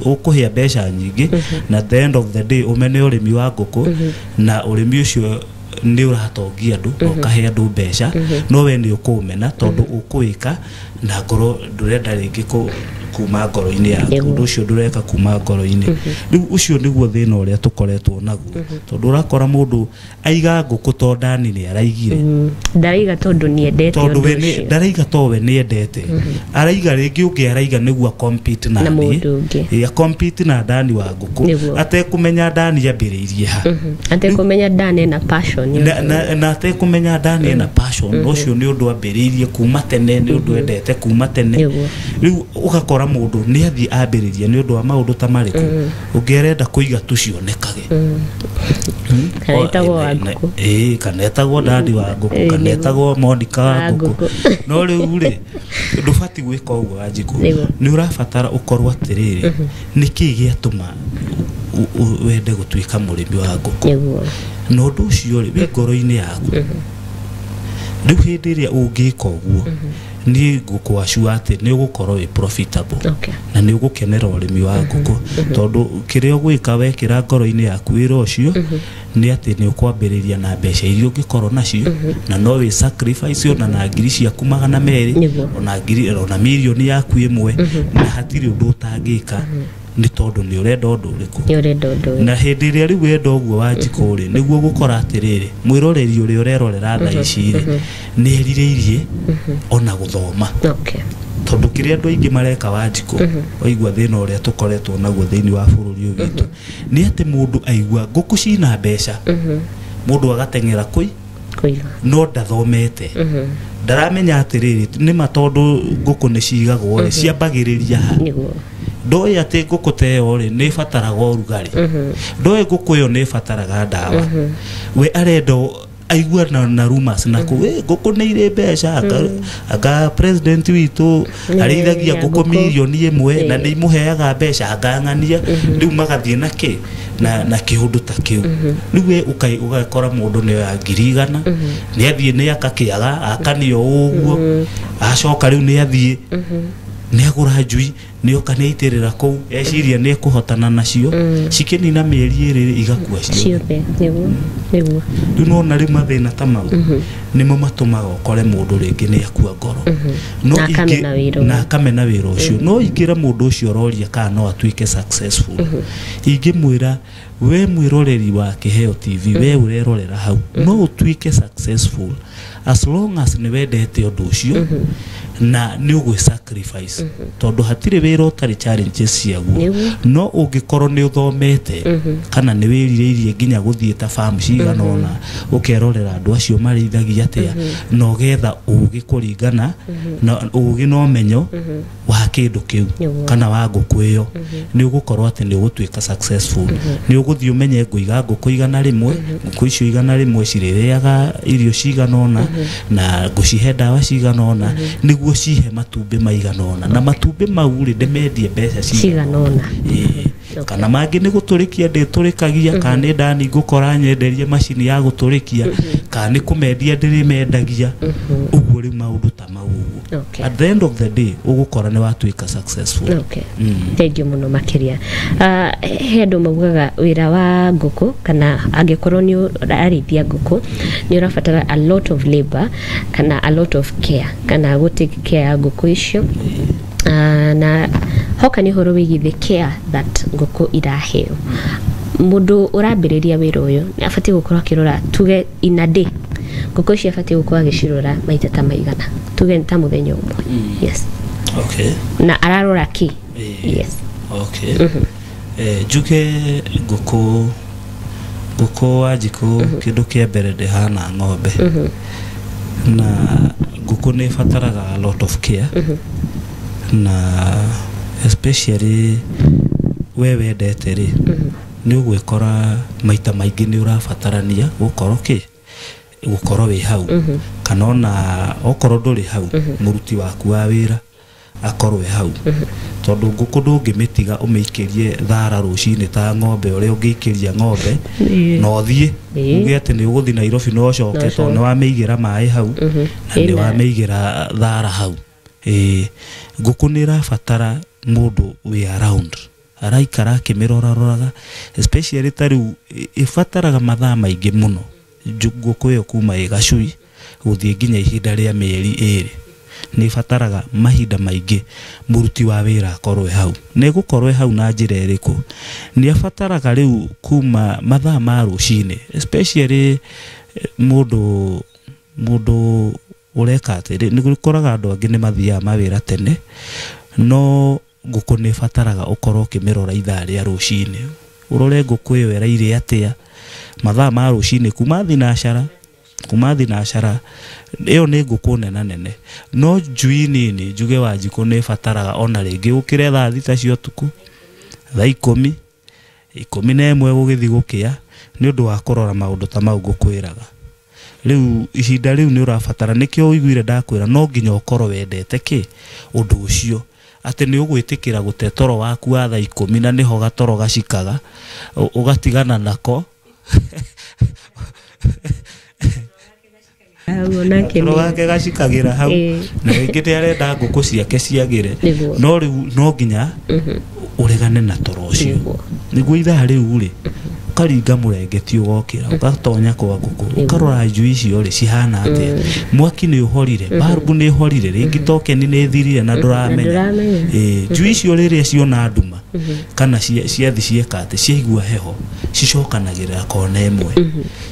ũkũhĩa mbeca nyingĩ na at the end of the day ũmene ũrĩmi wa ngũkũ. Na ũrĩmi ũcio nĩ ũratongia andũ na ũkahe andũ mbeca, no we nĩ ũkũũmena tondũ ũkũwĩka na ngoro ndũrenda rĩngĩ kuma ngoro-inĩ yaku. Ũndũ ũcio ndũreka kuma ngoro-inĩ. Rĩu ũcio nĩguo thĩna ũrĩa tũkoretwo naguo, tondũ ũrakora mũndũ aiga ngũkũ to ndani nĩ araigire. Ndaraiga tondũ nĩendete tondũ ũndũ we nĩ ũcio. Ndaraiga to we nĩ endete, araiga rĩngĩ ũngĩ araiga nĩguo compete na na niĩ. Mũndũ ũngĩ. Ĩ, compete na ndani wa ngũkũ atekũmenya ndani ambĩrĩirie ha. Atekũmenya ndani ena passion ya na, ũndũ. na atekũmenya ndani ena passion na ũcio nĩ ũndũ ambĩrĩirie kuma tene, nĩ ũndũ endete kuma tene. Rĩu ũgakora mũndũ nĩ athiĩ ambĩrĩria nĩ ũndũ wa maũndũ ta marĩkũ, ũngĩ arenda kũiga tu cionekage. Kana etagwo wa ngũkũ. Ĩĩ, kana etagwo ndandi wa ngũkũ, kana etagwo Monica wa wa ngũkũ. Ngũkũ. No rĩu rĩ, ndũbatiĩ gwĩka ũguo, Wanjikũ. Nĩ ũrabatara ũkorwo atĩrĩrĩ, nĩkĩ gĩatũma wende gũtuĩka mũrĩmi wa ngũkũ? Na ũndũ ũcio rĩ, wĩ ngoro-inĩ yaku. Rĩu hĩndĩ ĩrĩa ũngĩka ũguo, niĩ ngũkwacua atĩ nĩ ũgũkorwo wĩ profitable na nĩ ũgũkenera ũrĩmi wa ngũkũ, tondũ kĩrĩa ũgwĩka wekĩra ngoro-inĩ yaku wĩra ũcio nĩ atĩ nĩ ũkwambĩrĩria na mbeca iria ũngĩkorwo nacio, na no wĩ sacrifice ona na ngiri ciaku 200, ona ngiri, ona mirioni yaku 1, na hatirĩ ũndũ ũtangĩka nĩ tondũ nĩ ũrenda ũndũ ũrĩkũ. Nĩ ũrenda ũndũ ũyũ. Na hĩndĩ ĩrĩa rĩu wenda ũguo, Wanjikũ rĩ, nĩguo gũkora atĩrĩrĩ, mwĩroreri ũrĩa ũrerorera thaa ici rĩ, nĩ erirĩirie ona gũthoma, tondũ kĩrĩa andũ aingĩ mareka, Wanjikũ, waigua thĩna ũrĩa tũkoretwo naguo thĩinĩ wa bũrũri ũyũ witũ nĩ atĩ mũndũ aigua ngũkũ cina mbeca, mũndũ agateng'era kũi kũiga, no ndathomete, ndaramenya atĩrĩrĩ, nĩma tondũ ngũkũ nĩ cigagwo rĩ, ciambagĩrĩria ha. Ndoĩ atĩ ngũkũ ta ĩyo rĩ, nĩ ĩbataraga ũrugarĩ, ndoĩ ngũkũ ĩyo nĩ ĩbataraga ndawa. We arenda aigua na rumors na kũ ngũkũ nĩ irĩ mbeca, anga president witũ arĩithagia ya ngũkũ ngũkũ. mirioni 1 na nĩ imũheaga mbeca, angang'ania. Rĩu magathiĩ na kĩ na kĩũndũ ta kĩu. Rĩu we ũgakora mũndũ nĩ oya 100,000, nĩ athiĩ nĩ aka kĩaga akania ũguo, acoka rĩu nĩ athiĩ nĩ agũra njui, nĩ oka nĩ aitĩrĩra kũu, eciria nĩ ekũhotana nacio, cikĩnina mĩeri 2 igakua ciothe. Ciothe, nĩguo nĩguo. Rĩu nona rĩu mathĩna ta mau nĩmo matũmaga ũkore mũndũ rĩngĩ nĩ akua ngoro. No Na akamena wĩra ũyũ. Na akamena wĩra ũcio. No ingĩra mũndũ ũcio ũroria kana no atuĩke successful, ingĩmwĩra, we mwĩroreri wa Kĩheo TV, we ũrerorera hau, no ũtuĩke successful as long as nĩ wendete ũndũ ũcio na nĩ ũgwĩ sacrifice, tondũ hatirĩ wĩra ũtarĩ challenges ciaguo. No ũngĩkorwo nĩ ũthomete kana nĩ wĩrirĩirie nginya gũthiĩ ta farm cigana ũna, ũkerorera andũ acio marĩithagia atĩa, na ũgetha ũgĩ kũringana na ũgĩ na ũmenyo wa kĩndũ kĩu kana wa ngũkũ ĩyo, nĩ ũgũkorwo atĩ nĩ ũgũtuĩka successful. Nĩ ũgũthiĩ ũmenye ngũiga ngũkũ 100, ngũkũ icio 100 cirĩrĩaga irio cigana ũna, na ngũcihe ndawa cigana ũna nĩguo cihe matumbĩ maigana ũna, na matumbĩ mau rĩ, ndĩmendie mbeca cigana ũna. Ĩĩ. Kana mangĩ nĩ gũtũrĩkia ndĩtũrĩkagia, kana nĩ ndani ngũkora nyenderie macini ya gũtũrĩkia, kana nĩ kũmendia ndĩrĩmendagia. Ũguo rĩu maũndũ ta mau ũguo. At the end of the day ũgũkora nĩ watuĩka successful. Thank you mũno makĩria. He andũ maugaga wĩra wa ngũkũ, kana angĩkorwo nĩ ũrarĩithia ngũkũ, nĩ ũrabatara a lot of labor kana a lot of care, kana gũ take care ya ngũkũ icio. Na hoka nĩ ũhoro wĩgiĩ the care that ngũkũ iraheo, mũndũ ũrambĩrĩria wĩra ũyũ nĩ abatiĩ gũkorwo akĩrora, tuge in a day, ngũkũ icio abatiĩ gũkorwo agĩcirora maita ta maigana, tuge ta mũthenya ũmwe? Yes. Na ararora kĩ? Yes. Okay. Njuge ngũkũ wa njikũ, kĩndũ kĩa mbere, ndĩhana ng'ombe, na ngũkũ nĩ ĩbataraga a lot of care, na especially we wendete rĩ, nĩ ũgwĩkora maita maingĩ nĩ ũrabatarania gũkorwo kĩ gũkorwo wĩ hau, kana ona okorwo ndũrĩ hau, mũruti waku wa wĩra akorwo e hau, tondũ ngũkũ ndũngĩmĩtiga ũmĩikĩrie thara rũcinĩ ta ng'ombe ũrĩa ũngĩikĩria ng'ombe na ũthiĩ uge atĩ nĩ ũgũthiĩ Nairobi na ũcoke, tondũ nĩ wamĩigĩra maĩ hau na nĩ wamĩigĩra thara hau. Ĩĩ, ngũkũ nĩ ĩrabatara mũndũ wĩ around araikara akĩmĩroraroraga, especially ta rĩu ĩbataraga mathaa maingĩ mũno. Ngũkũ ĩyo kuma ĩ gacui gũthiĩ nginya ihinda rĩa mĩeri 2 nĩ ĩbataraga mahinda maingĩ mũruti wa wĩra akorwo e hau. Na ĩgũkorwo e hau na njĩra ĩrĩkũ? Nĩ abataraga rĩu kuma mathaa ma rũcinĩ, especially mũndũ ũreka atĩrĩ, nĩ gũkoraga andũ angĩ nĩ mathiaga mawĩra tene, no ngũkũ nĩ ĩbataraga ũkorwo ũkĩmĩrora ithaa rĩa rũcinĩ, ũrore ngũkũ ĩyo ĩraire atĩa mathaa ma rũcinĩ kuma thinacara. Kuma thinacara ĩyo nĩ ngũkũ nena nene, no njui nini, njuge wa njikũ, nĩ ĩbataraga ona rĩngĩ ũkĩre thaa 6 cia ũtukũ, thaa 10, 11 gũgĩthiĩ gũkĩa, nĩ ũndũ wa kũrora maũndũ ta mau ngũkwĩraga. Rĩu ihinda rĩu nĩ ũrabatara, nĩkĩo ũiguire ndakwĩra no nginya ũkorwo wendete kĩ ũndũ ũcio, atĩ nĩ ũgwĩtĩkĩra gũte toro waku wa thaa 10, na nĩho gatoro gacikaga, ũgatigana nako. Hau onake. Toro gake gacikagĩra hau, na rĩngĩ nĩ arenda ngũkũ ciake ciagĩre, no rĩu no nginya ũregane na toro ũcio nĩguo ithaa rĩu rĩ ũkaringa mũrengeti, ũgokĩra, ũgatonya kwa ngũkũ, ũkarora njui icio rĩ cihana atĩa, mwaki nĩ ũhorire, barubu nĩ ũhorire, rĩngĩ tokeni nĩ ĩthirire na ndũramenya. Ndũramenya. Ĩĩ, njui icio rĩrĩa ciona nduma kana ciathi cieka atĩ ciaigua heho, cicokanagĩrĩra kona ĩmwe.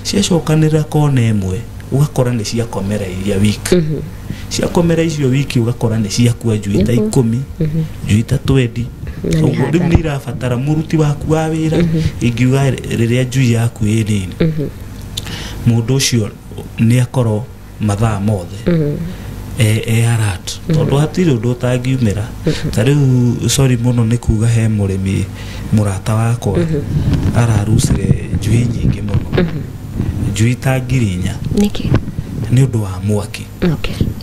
Ciacokanĩrĩra kona ĩmwe, ũgakora nĩ ciakomera iria wiki, ciakomera icio wiki, ũgakora nĩ ciakua njui ta 10, njui ta 20. Na nĩ Ũguo rĩu hathara. nĩ irabatara mũruti waku wa wĩra. Ingiuga rĩrĩa njui yaku ĩ nini, mũndũ ũcio nĩ akorwo mathaa mothe e alert, tondũ hatirĩ ũndũ ũtangiumĩra. Ta rĩu, sorry mũno nĩ kuga, he mũrĩmi mũrata wakwa ararucire njui nyingĩ mũno, njui ta 4,000. Nĩkĩ? Nĩ ũndũ wa mwaki.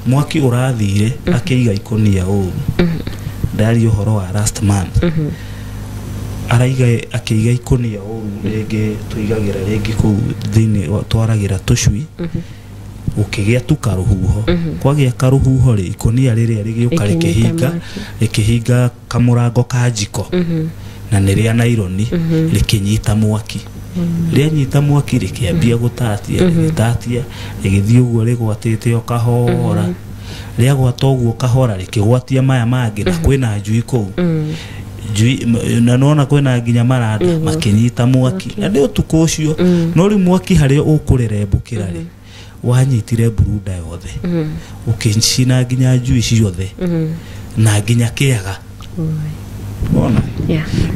Mwaki ũrathire akĩiga ikũnia ũru. Ndaria ũhoro wa last month, araiga akĩiga ikũnia ũru, rĩngĩ tũigagĩra rĩngĩ kũu thĩinĩ twaragĩra tũcui, gũkĩgĩa tu karũhuho. Kwagĩa karũhuho rĩ, ikũnia rĩrĩa rĩgĩũka Rĩkĩnyita rĩkĩhinga mwaki. Rĩkĩhinga kamũrango ka njiko, na nĩ rĩa naironi, rĩkĩnyita mwaki. Rĩanyita mwaki, rĩkĩambia gũtatia, rĩgĩtatia, rĩgĩthiĩ ũguo rĩgwatĩte o kahora. Rĩagwata ũguo kahora, rĩkĩgwatia maya mangĩ, na kwĩna njui kũu, njui na nona kwĩna nginya maranda makĩnyita mwaki, na nĩ ũtukũ ũcio. No rĩu mwaki harĩa ũkũrerembũkĩra rĩ, wanyitire brooder yothe, ũkĩcina nginya njui ciothe na nginya kĩaga, wona?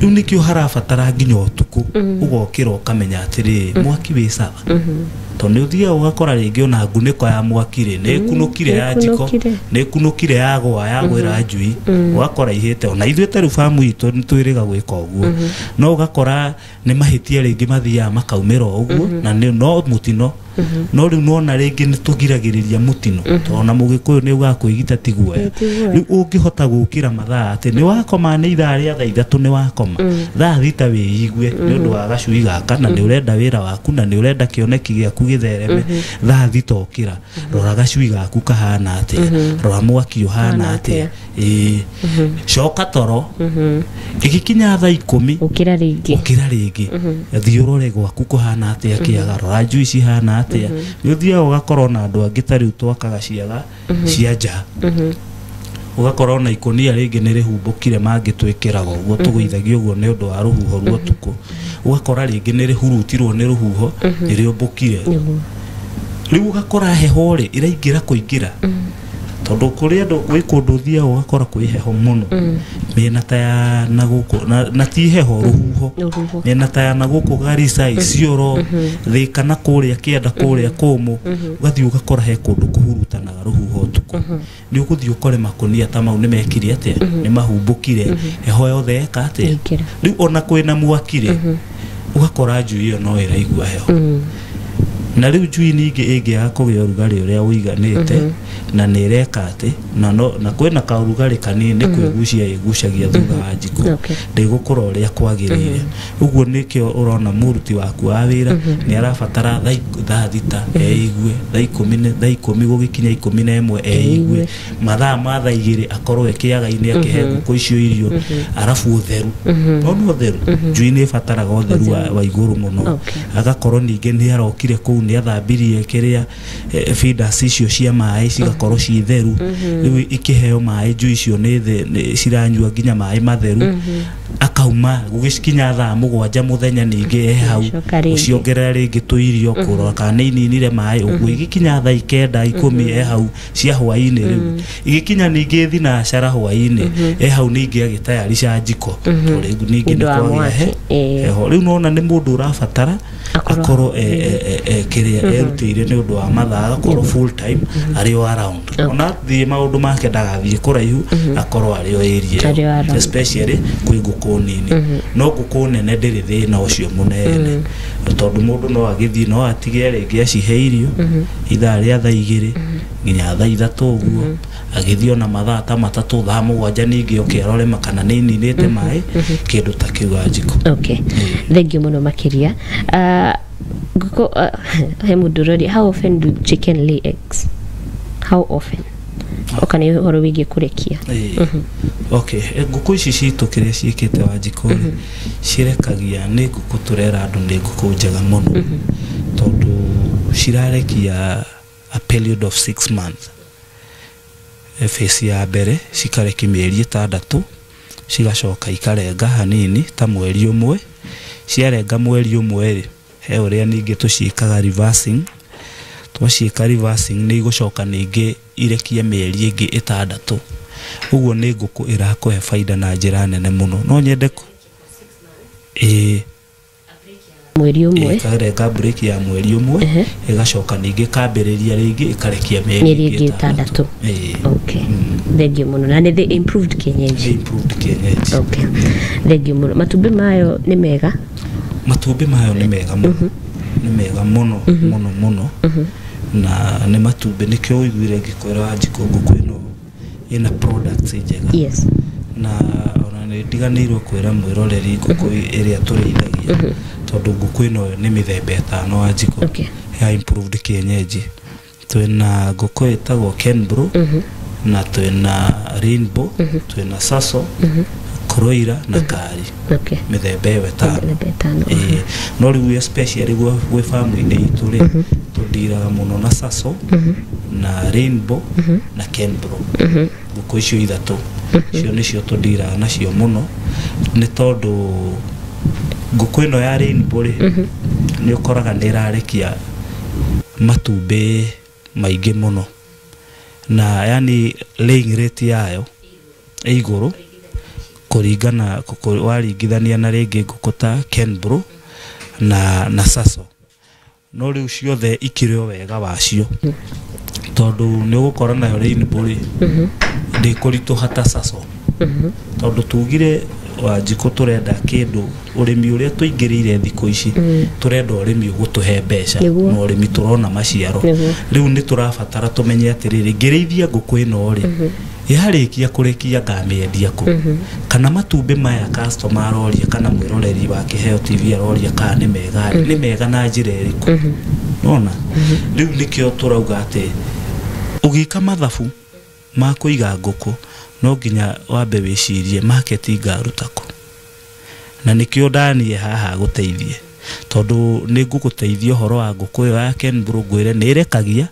Rĩu nĩkĩo harabatara nginya ũtukũ. ũtukũ ũgokĩra ũkamenya atĩrĩrĩ mwaki wĩ sawa tondũ nĩ ũthiaga ũgakora rĩngĩ ona ngunĩko ya mwaki rĩ nĩ ĩkunũkire ya njiko nĩ ĩkunũkire yagwa yagwĩra njui ũgakora ihĩte ona ithuĩ ta rĩu bamu itũ nĩ twĩrĩga gwĩka ũguo no ũgakora nĩ mahĩtia rĩngĩ mathiaga makaumĩra o ũguo na nĩ no mũtino no rĩu nona rĩngĩ nĩ tũgiragĩrĩria mũtino tondũ ona mũgĩkũyũ nĩ augaga kwĩgita ti guoya rĩu ũngĩhota gũkĩra mathaa atĩ nĩ wakoma nĩ ithaa rĩa thaa 3 nĩ wakoma thaa 6 wĩigue nĩ ũndũ wa gacui gaka na nĩ ũrenda wĩra waku na nĩ ũrenda kĩoneki gĩaku gĩthereme thaa 6 ũkĩra rora gacui gaku kahana atĩa rora mwaki ũhana atĩa ĩĩ coka toro ĩgĩkinya thaa 10 ũkĩra rĩngĩ thiĩ ũrore gwaku kũhana atĩa kĩaga rora njui cihana atĩa nĩ ũthiaga ũgakora ona andũ angĩ ta rĩu twakaga ciaga cia nja ũgakora ona ikũnia rĩngĩ nĩ rĩhumbũkire mangĩ twĩkĩraga ũguo tũgũithagia ũguo nĩ ũndũ wa rũhuho rwa ũtukũ ũgakora rĩngĩ nĩ rĩhurutirwo nĩ rũhuho nĩ rĩũmbũkire rĩu ũgakora heho rĩ ĩraingĩra kũingĩra tondũ kũrĩ andũ gwĩ kũndũ ũthiaga ũgakora kwĩ heho mũno mĩena ta ya na gũkũ na ti heho rũhuho mĩena ta ya na gũkũ Garissa Isiolo Thika na kũrĩa kĩanda kũrĩa kũmũ ũgathiĩ ũgakora he kũndũ kũhurutanaga rũhuho ũtukũ nĩ ũgũthiĩ ũkore makũnia ta mau nĩ mekire atĩa nĩ mahumbũkire heho yothe eka atĩa rĩu ona kwĩna mwaki rĩ ũgakora njui ĩyo no ĩraigua heho na rĩu njui ningĩ ĩngĩaga kũgĩa ũrugarĩ ũrĩa ũiganĩte na nĩ ĩreka atĩ na kwĩna kaũrugarĩ kanini nĩ kwĩgucia ĩgucagia thutha wa njiko ndĩgũkũra ũrĩa kwagĩrĩire ũguo nĩkĩo ũrona mũruti waku wa wĩra nĩ arabatara thaa 6 eigue thaa 10 thaa 10 gũgĩkinya 11 eigue mathaa ma thaa 2 akorwo e kĩaga-inĩ akĩhe ngũkũ icio irio arabu ũtheru no ũtheru njui nĩ ĩbataraga ũtheru wa igũrũ mũno agakorwo ningĩ nĩ arokire kũu nĩ athambirie kĩrĩa feeders icio cia maĩ cigakorwo ci theru rĩu ikĩheo maĩ njui icio nĩ ciranyua nginya maĩ matheru akauma gũgĩkinya thaa 7 mũthenya ningĩ e hau ũciongerera rĩngĩ tũirio kũrora kana nĩ ininire maĩ ũguo igĩkinya thaa 9 10 e hau cia hwaĩ-inĩ rĩu igĩkinya ningĩ thinacara hwaĩ-inĩ e hau ningĩ agĩtayarica njiko tondũ rĩu ningĩ nĩ kwagĩa heho rĩu nona nĩ mũndũ ũrabatara akorwo kĩrĩa erutĩire nĩ ũndũ wa mathaa agakorwo full time arĩ o around ona thiĩ maũndũ make ndagathiĩ kũraihu akorwo arĩ o area ĩyo especially kwĩ ngũkũ nini no ngũkũ nene ndĩrĩ thĩna ũcio mũnene tondũ mũndũ no agĩthiĩ no atige rĩngĩ acihe irio ithaa rĩa thaa 2 nginya thaa 3 ũguo agĩthiĩ ona mathaa ta 3 thaa 7 ningĩ oke arore kana nĩ ininĩte maĩ kĩndũ ta kĩu Wanjikũ. Okay, thank you mũno makĩria. Ngũkũ he mũndũ ũroria how often do chicken lay eggs? How often? Oka nĩ ũhoro wĩgiĩ kũrekia. Okay, ngũkũ ici citũ kĩrĩa ciĩkĩte Wanjikũ rĩ cirekagia nĩ ngũkũ tũrera andũ nĩ ngũkũ njega mũno tondũ cirarekia a period of 6 months phase ya mbere cikareki mĩeri 6 cigacoka ikarenga hanini ta mweri ũmwe ciarenga mweri ũmwe rĩ he ũrĩa ningĩ tũciĩkaga reversing twaciĩka reversing nĩ igũcoka ningĩ irekie mĩeri ĩngĩ 6 ũguo nĩ ngũkũ ĩrakũhe baida na njĩra nene mũno no nyende mweri ũmwe ĩkarenga break ya mweri ũmwe ĩgacoka ningĩ ĩkambĩrĩria rĩngĩ ĩkarekia mĩeri ĩngĩ 6. Okay, thank you mũno. Na nĩ the improved kienyeji. Improved kienyeji. Okay, thank you mũno. Matumbĩ mayo nĩ mega? Matumbĩ mayo nĩ mega mũno nĩ mega mũno mũno mũno na nĩ matumbĩ nĩkĩo ũiguire ngĩkwĩra Wanjikũ ngũkũ ĩno ĩna products njega. Yes. Na ona nĩ ndiganĩirwo kwĩra mwĩroreri ngũkũ ĩrĩa tũrĩithagia tondũ ngũkũ ĩno nĩ mĩthemba 5 Wanjikũ. Okay. Ya improved kienyeji twĩna ngũkũ ĩtagwo Kenbro na twĩna Rainbow twĩna Saso Kuroira na Kari. Okay. Mĩthemba ĩyo 5. No rĩu especially gwĩ farm-inĩ itũ rĩ tũndiraga mũno na Saso na Rainbow na Kenbro. Ngũkũ icio 3 icio nĩcio tũndiraga nacio mũno nĩ tondũ ngũkũ ĩno ya Rainbow rĩ nĩ ũkoraga nĩ ĩrarekia matumbĩ maingĩ mũno na yani laying rate yayo ĩ igũrũ Kũringana waringithania na rĩngĩ ngũkũ ta Kenbro na Saso, no rĩu ciothe ikĩrĩ o wega wacio, tondũ nĩ ũgũkora nayo Rainbow rĩ ndĩkũritũha ta Saso, tondũ tugire Wanjikũ tũrenda kĩndũ ũrĩmi ũrĩa tũingĩrĩire thikũ ici, tũrenda ũrĩmi ũgũtũhe mbeca na ũrĩmi tũrona maciaro. Rĩu nĩ tũrabatara tũmenye atĩrĩrĩ, ngĩrĩithia ngũkũ ĩno rĩ, yarĩkia kũrekia ngamĩendia kũ, kana matumbĩ maya customer aroria kana mwĩroreri wa Kĩheo TV aroria kana nĩ mega rĩ, nĩ mega na njĩra ĩrĩkũ? Nona rĩu nĩkĩo tũrauga atĩ ũgĩka mathabu ma kũiga ngũkũ no nginya wambe wĩcirie market ngaruta kũ, na nĩkĩo ndanie haha gũteithie, tondũ nĩ ngũgũteithia ũhoro wa ngũkũ ĩyo ya Kenbro, ngwĩre nĩ ĩrekagia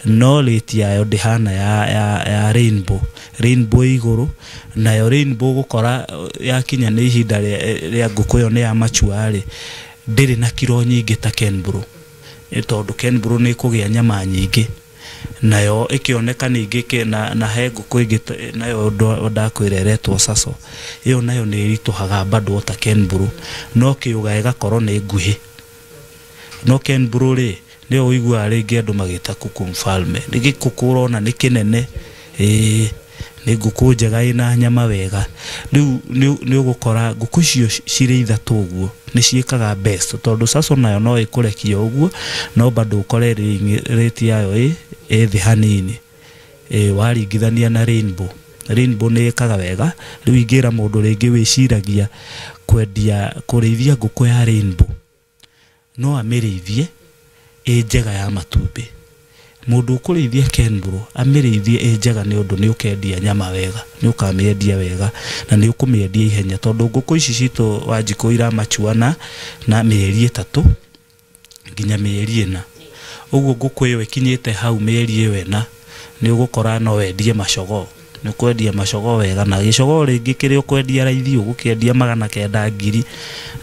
no rate yayo ndĩhana ya Rainbow. Rainbow igũrũ, nayo Rainbow gũkora yakinya nĩ ihinda rĩa ngũkũ ĩyo nĩ ya mature rĩ, ndĩrĩ na kiro nyingĩ ta Kenbro, tondũ Kenbro nĩ ĩkũgĩa nyama nyingĩ, nayo ĩkĩoneka ningĩ na he ngũkũ ĩngĩ nayo ndakwĩra ĩretwo Saso, ĩyo nayo nĩ ĩritũhaga bado ta Kenbro, no kĩũga ĩgakorwo nĩ nguhĩ. No Kenbro rĩ nĩyo ũiguaga rĩngĩ andũ magĩta kuku mfalme, nĩ gĩkũkũ ũrona nĩ kĩnene, nĩ ngũkũ njega ĩna nyama wega. Rĩu nĩ ũgũkora ngũkũ icio cirĩ ithatũ ũguo nĩ ciĩkaga best, tondũ Saso nayo no ĩkũrekia ũguo no bado ũkore rate yayo ĩ thĩ hanini waringithania na Rainbow. Rainbow nĩ ĩkaga wega. Rĩu ingĩra mũndũ rĩngĩ wĩciragia kwendia kũrĩithia ngũkũ ya Rainbow, no amĩrĩithie ĩ njega ya matumbĩ. Mũndũ ũkũrĩithia Kenbro amĩrĩithie ĩ njega, nĩ ũndũ nĩ ũkendia nyama wega, nĩ ũkamĩendia wega na nĩ ũkũmĩendia ihenya, tondũ ngũkũ ici citũ Wanjikũ iramachuana na mĩeri 3 nginya mĩeri 4. Ũguo ngũkũ ĩyo ĩkinyĩte hau mĩeri ĩyo 4 nĩ ũgũkora no wendie macogoo, nĩ ũkwendia macogoo wega, na gĩcogoo rĩngĩ kĩrĩa ũkwendia raithi ũgũkĩendia 900 ngiri,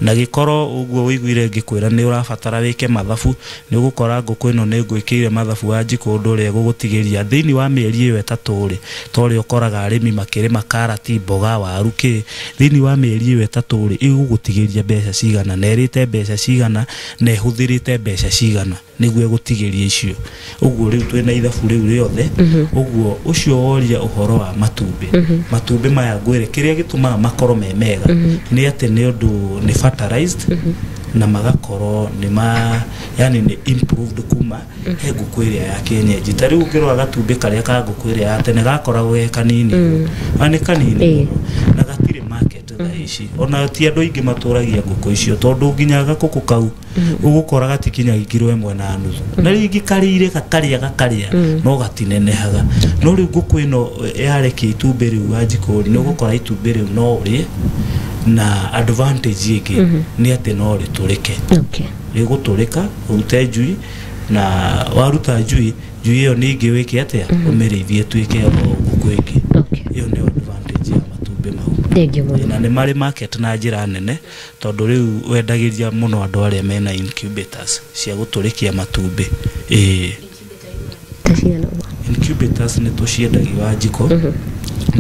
na gĩkorwo ũguo ũiguire ngĩkwĩra nĩ ũrabatara wĩke mathabu, nĩ ũgũkora ngũkũ ĩno nĩ ngwĩkĩire mathabu Wanjikũ ũndũ ũrĩa ĩgũgũtigĩria thĩinĩ wa mĩeri ĩyo 3 rĩ, ta ũrĩa ũkoraga arĩmi makĩrĩma karati, mboga, waru, kĩ, thĩinĩ wa mĩeri ĩyo 3 rĩ ĩgũgũtigĩria mbeca cigana, na ĩrĩte mbeca cigana, na ĩhũthĩrĩte mbeca cigana nĩguo ĩgũtigĩria icio. Ũguo rĩu twĩna ithabu rĩu rĩothe. Ũguo ũcio woria ũhoro wa matumbĩ, matumbĩ maya ngwĩre kĩrĩa gĩtũmaga makorwo me mega nĩ atĩ nĩ ũndũ nĩ fertilized na magakorwo nĩ ma yani nĩ improved kuma he ngũkũ ĩrĩa ya kienyeji. Ta rĩu ũngĩrora gatumbĩ karĩa ka ngũkũ ĩrĩa ya tene gakoragwo ge kanini, nĩ kanini na gatirĩ market thaa ici, ona ti andũ aingĩ matũragia ngũkũ icio, tondũ nginya gakũkũ kau ũgũkora gatikinyagia kiro 1.5, na rĩngĩ karĩire gakarĩa gakarĩa no gatinenehaga. No rĩu ngũkũ ĩno yarekia itumbĩ rĩu Wanjikũ, nĩ ũgũkora itumbĩ rĩu no ũrĩe, na advantage ĩngĩ nĩ atĩ no rĩtũrĩke. Rĩgũtũrĩka ũrute njui, na waruta njui, njui ĩyo ningĩ wĩke atĩa, ũmĩrĩithie ĩtuĩke ngũkũ ĩngĩ. Ĩyo nĩyo advantage ya matumbĩ mau. Na nĩ marĩ market na njĩra nene, tondũ rĩu wendagĩria mũno andũ arĩa mena incubators cia gũtũrĩkia matumbĩ. Incubators nĩ tũciendagia Wanjikũ,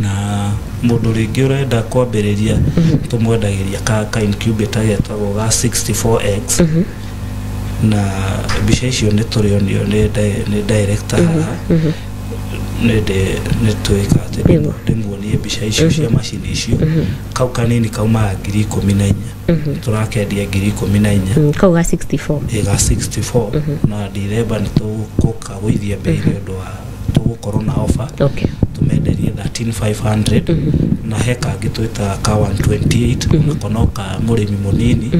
na mũndũ rĩngĩ ũrenda kwambĩrĩria tũmwendagĩria ka incubator getagwo ga 64X, na mbica icio nĩ tũrĩonio nĩ director haha, nĩ twĩka atĩ ndĩmuonie mbica icio cia macini icio. Kau kanini kaumaga 14,000, tũrakendia 14,000. Kau ga 64. Ga 64, na Dithemba nĩ tũgũkagũithia mbei nĩ ũndũ wa tũgũkorwo na offer, tũmenderie 13,500, na he kangĩ twĩtaga ka 128, nako no ka mũrĩmi mũnini.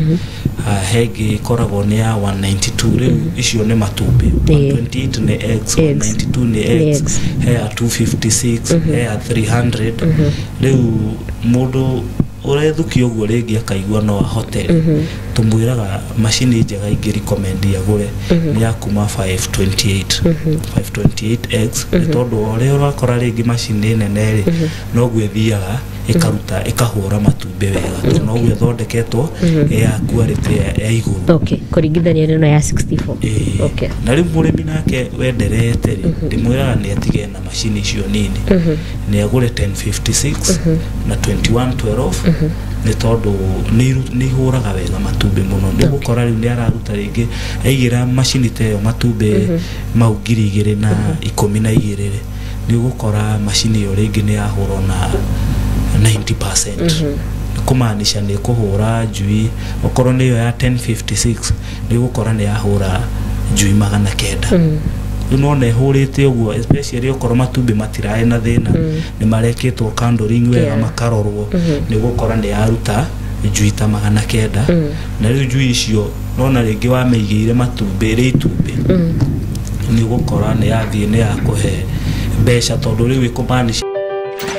He ĩngĩ ĩkoragwo nĩ ya 192. Rĩu icio nĩ matumbĩ, 128 nĩ eggs, 192 nĩ eggs, he ya 256, he ya 300. Rĩu mũndũ ũrethukia ũguo rĩngĩ akaigua no ahote, tũmwĩraga macini njega ingĩ recommend agũre nĩ ya kuma 528 528 eggs, nĩ tondũ o ũrĩa ũrakora rĩngĩ macini nene rĩ, noguo ĩthiaga ĩkaruta ĩkahũra matumbĩ wega tondũ noguo ĩthondeketwo ya quality ya igũrũ. Okay, kũringithania na ĩno ya 64. Ĩĩ. Okay. Na rĩu mũrĩmi nake wenderete rĩ, ndĩmwĩraga nĩ atige na macini icio nini, nĩ agũre 1056 na 2112, nĩ tondũ nĩ ihũraga wega matumbĩ mũno. Nĩ ũgũkora rĩu nĩ araruta rĩngĩ aigĩra macini ta ĩyo matumbĩ mau 2012 rĩ, nĩ ũgũkora macini ĩyo rĩngĩ nĩ yahũrwo na 90%, kũmaanisha nĩ kũhũra njui okorwo nĩ ĩyo ya 1056 nĩ ũgũkora nĩ yahũra njui 900. Rĩu nona ĩhũrĩte ũguo, especially okorwo matumbĩ matirarĩ na thĩna, nĩ marekĩtwo candling wega, makarorwo, nĩ ũgũkora nĩ yaruta njui ta 900. Na rĩu njui icio nona rĩngĩ wamĩigĩire matumbĩ rĩ itumbĩ, nĩ ũgũkora nĩ yathiĩ nĩ yakũhe mbeca tondũ rĩu ĩkũmaanisha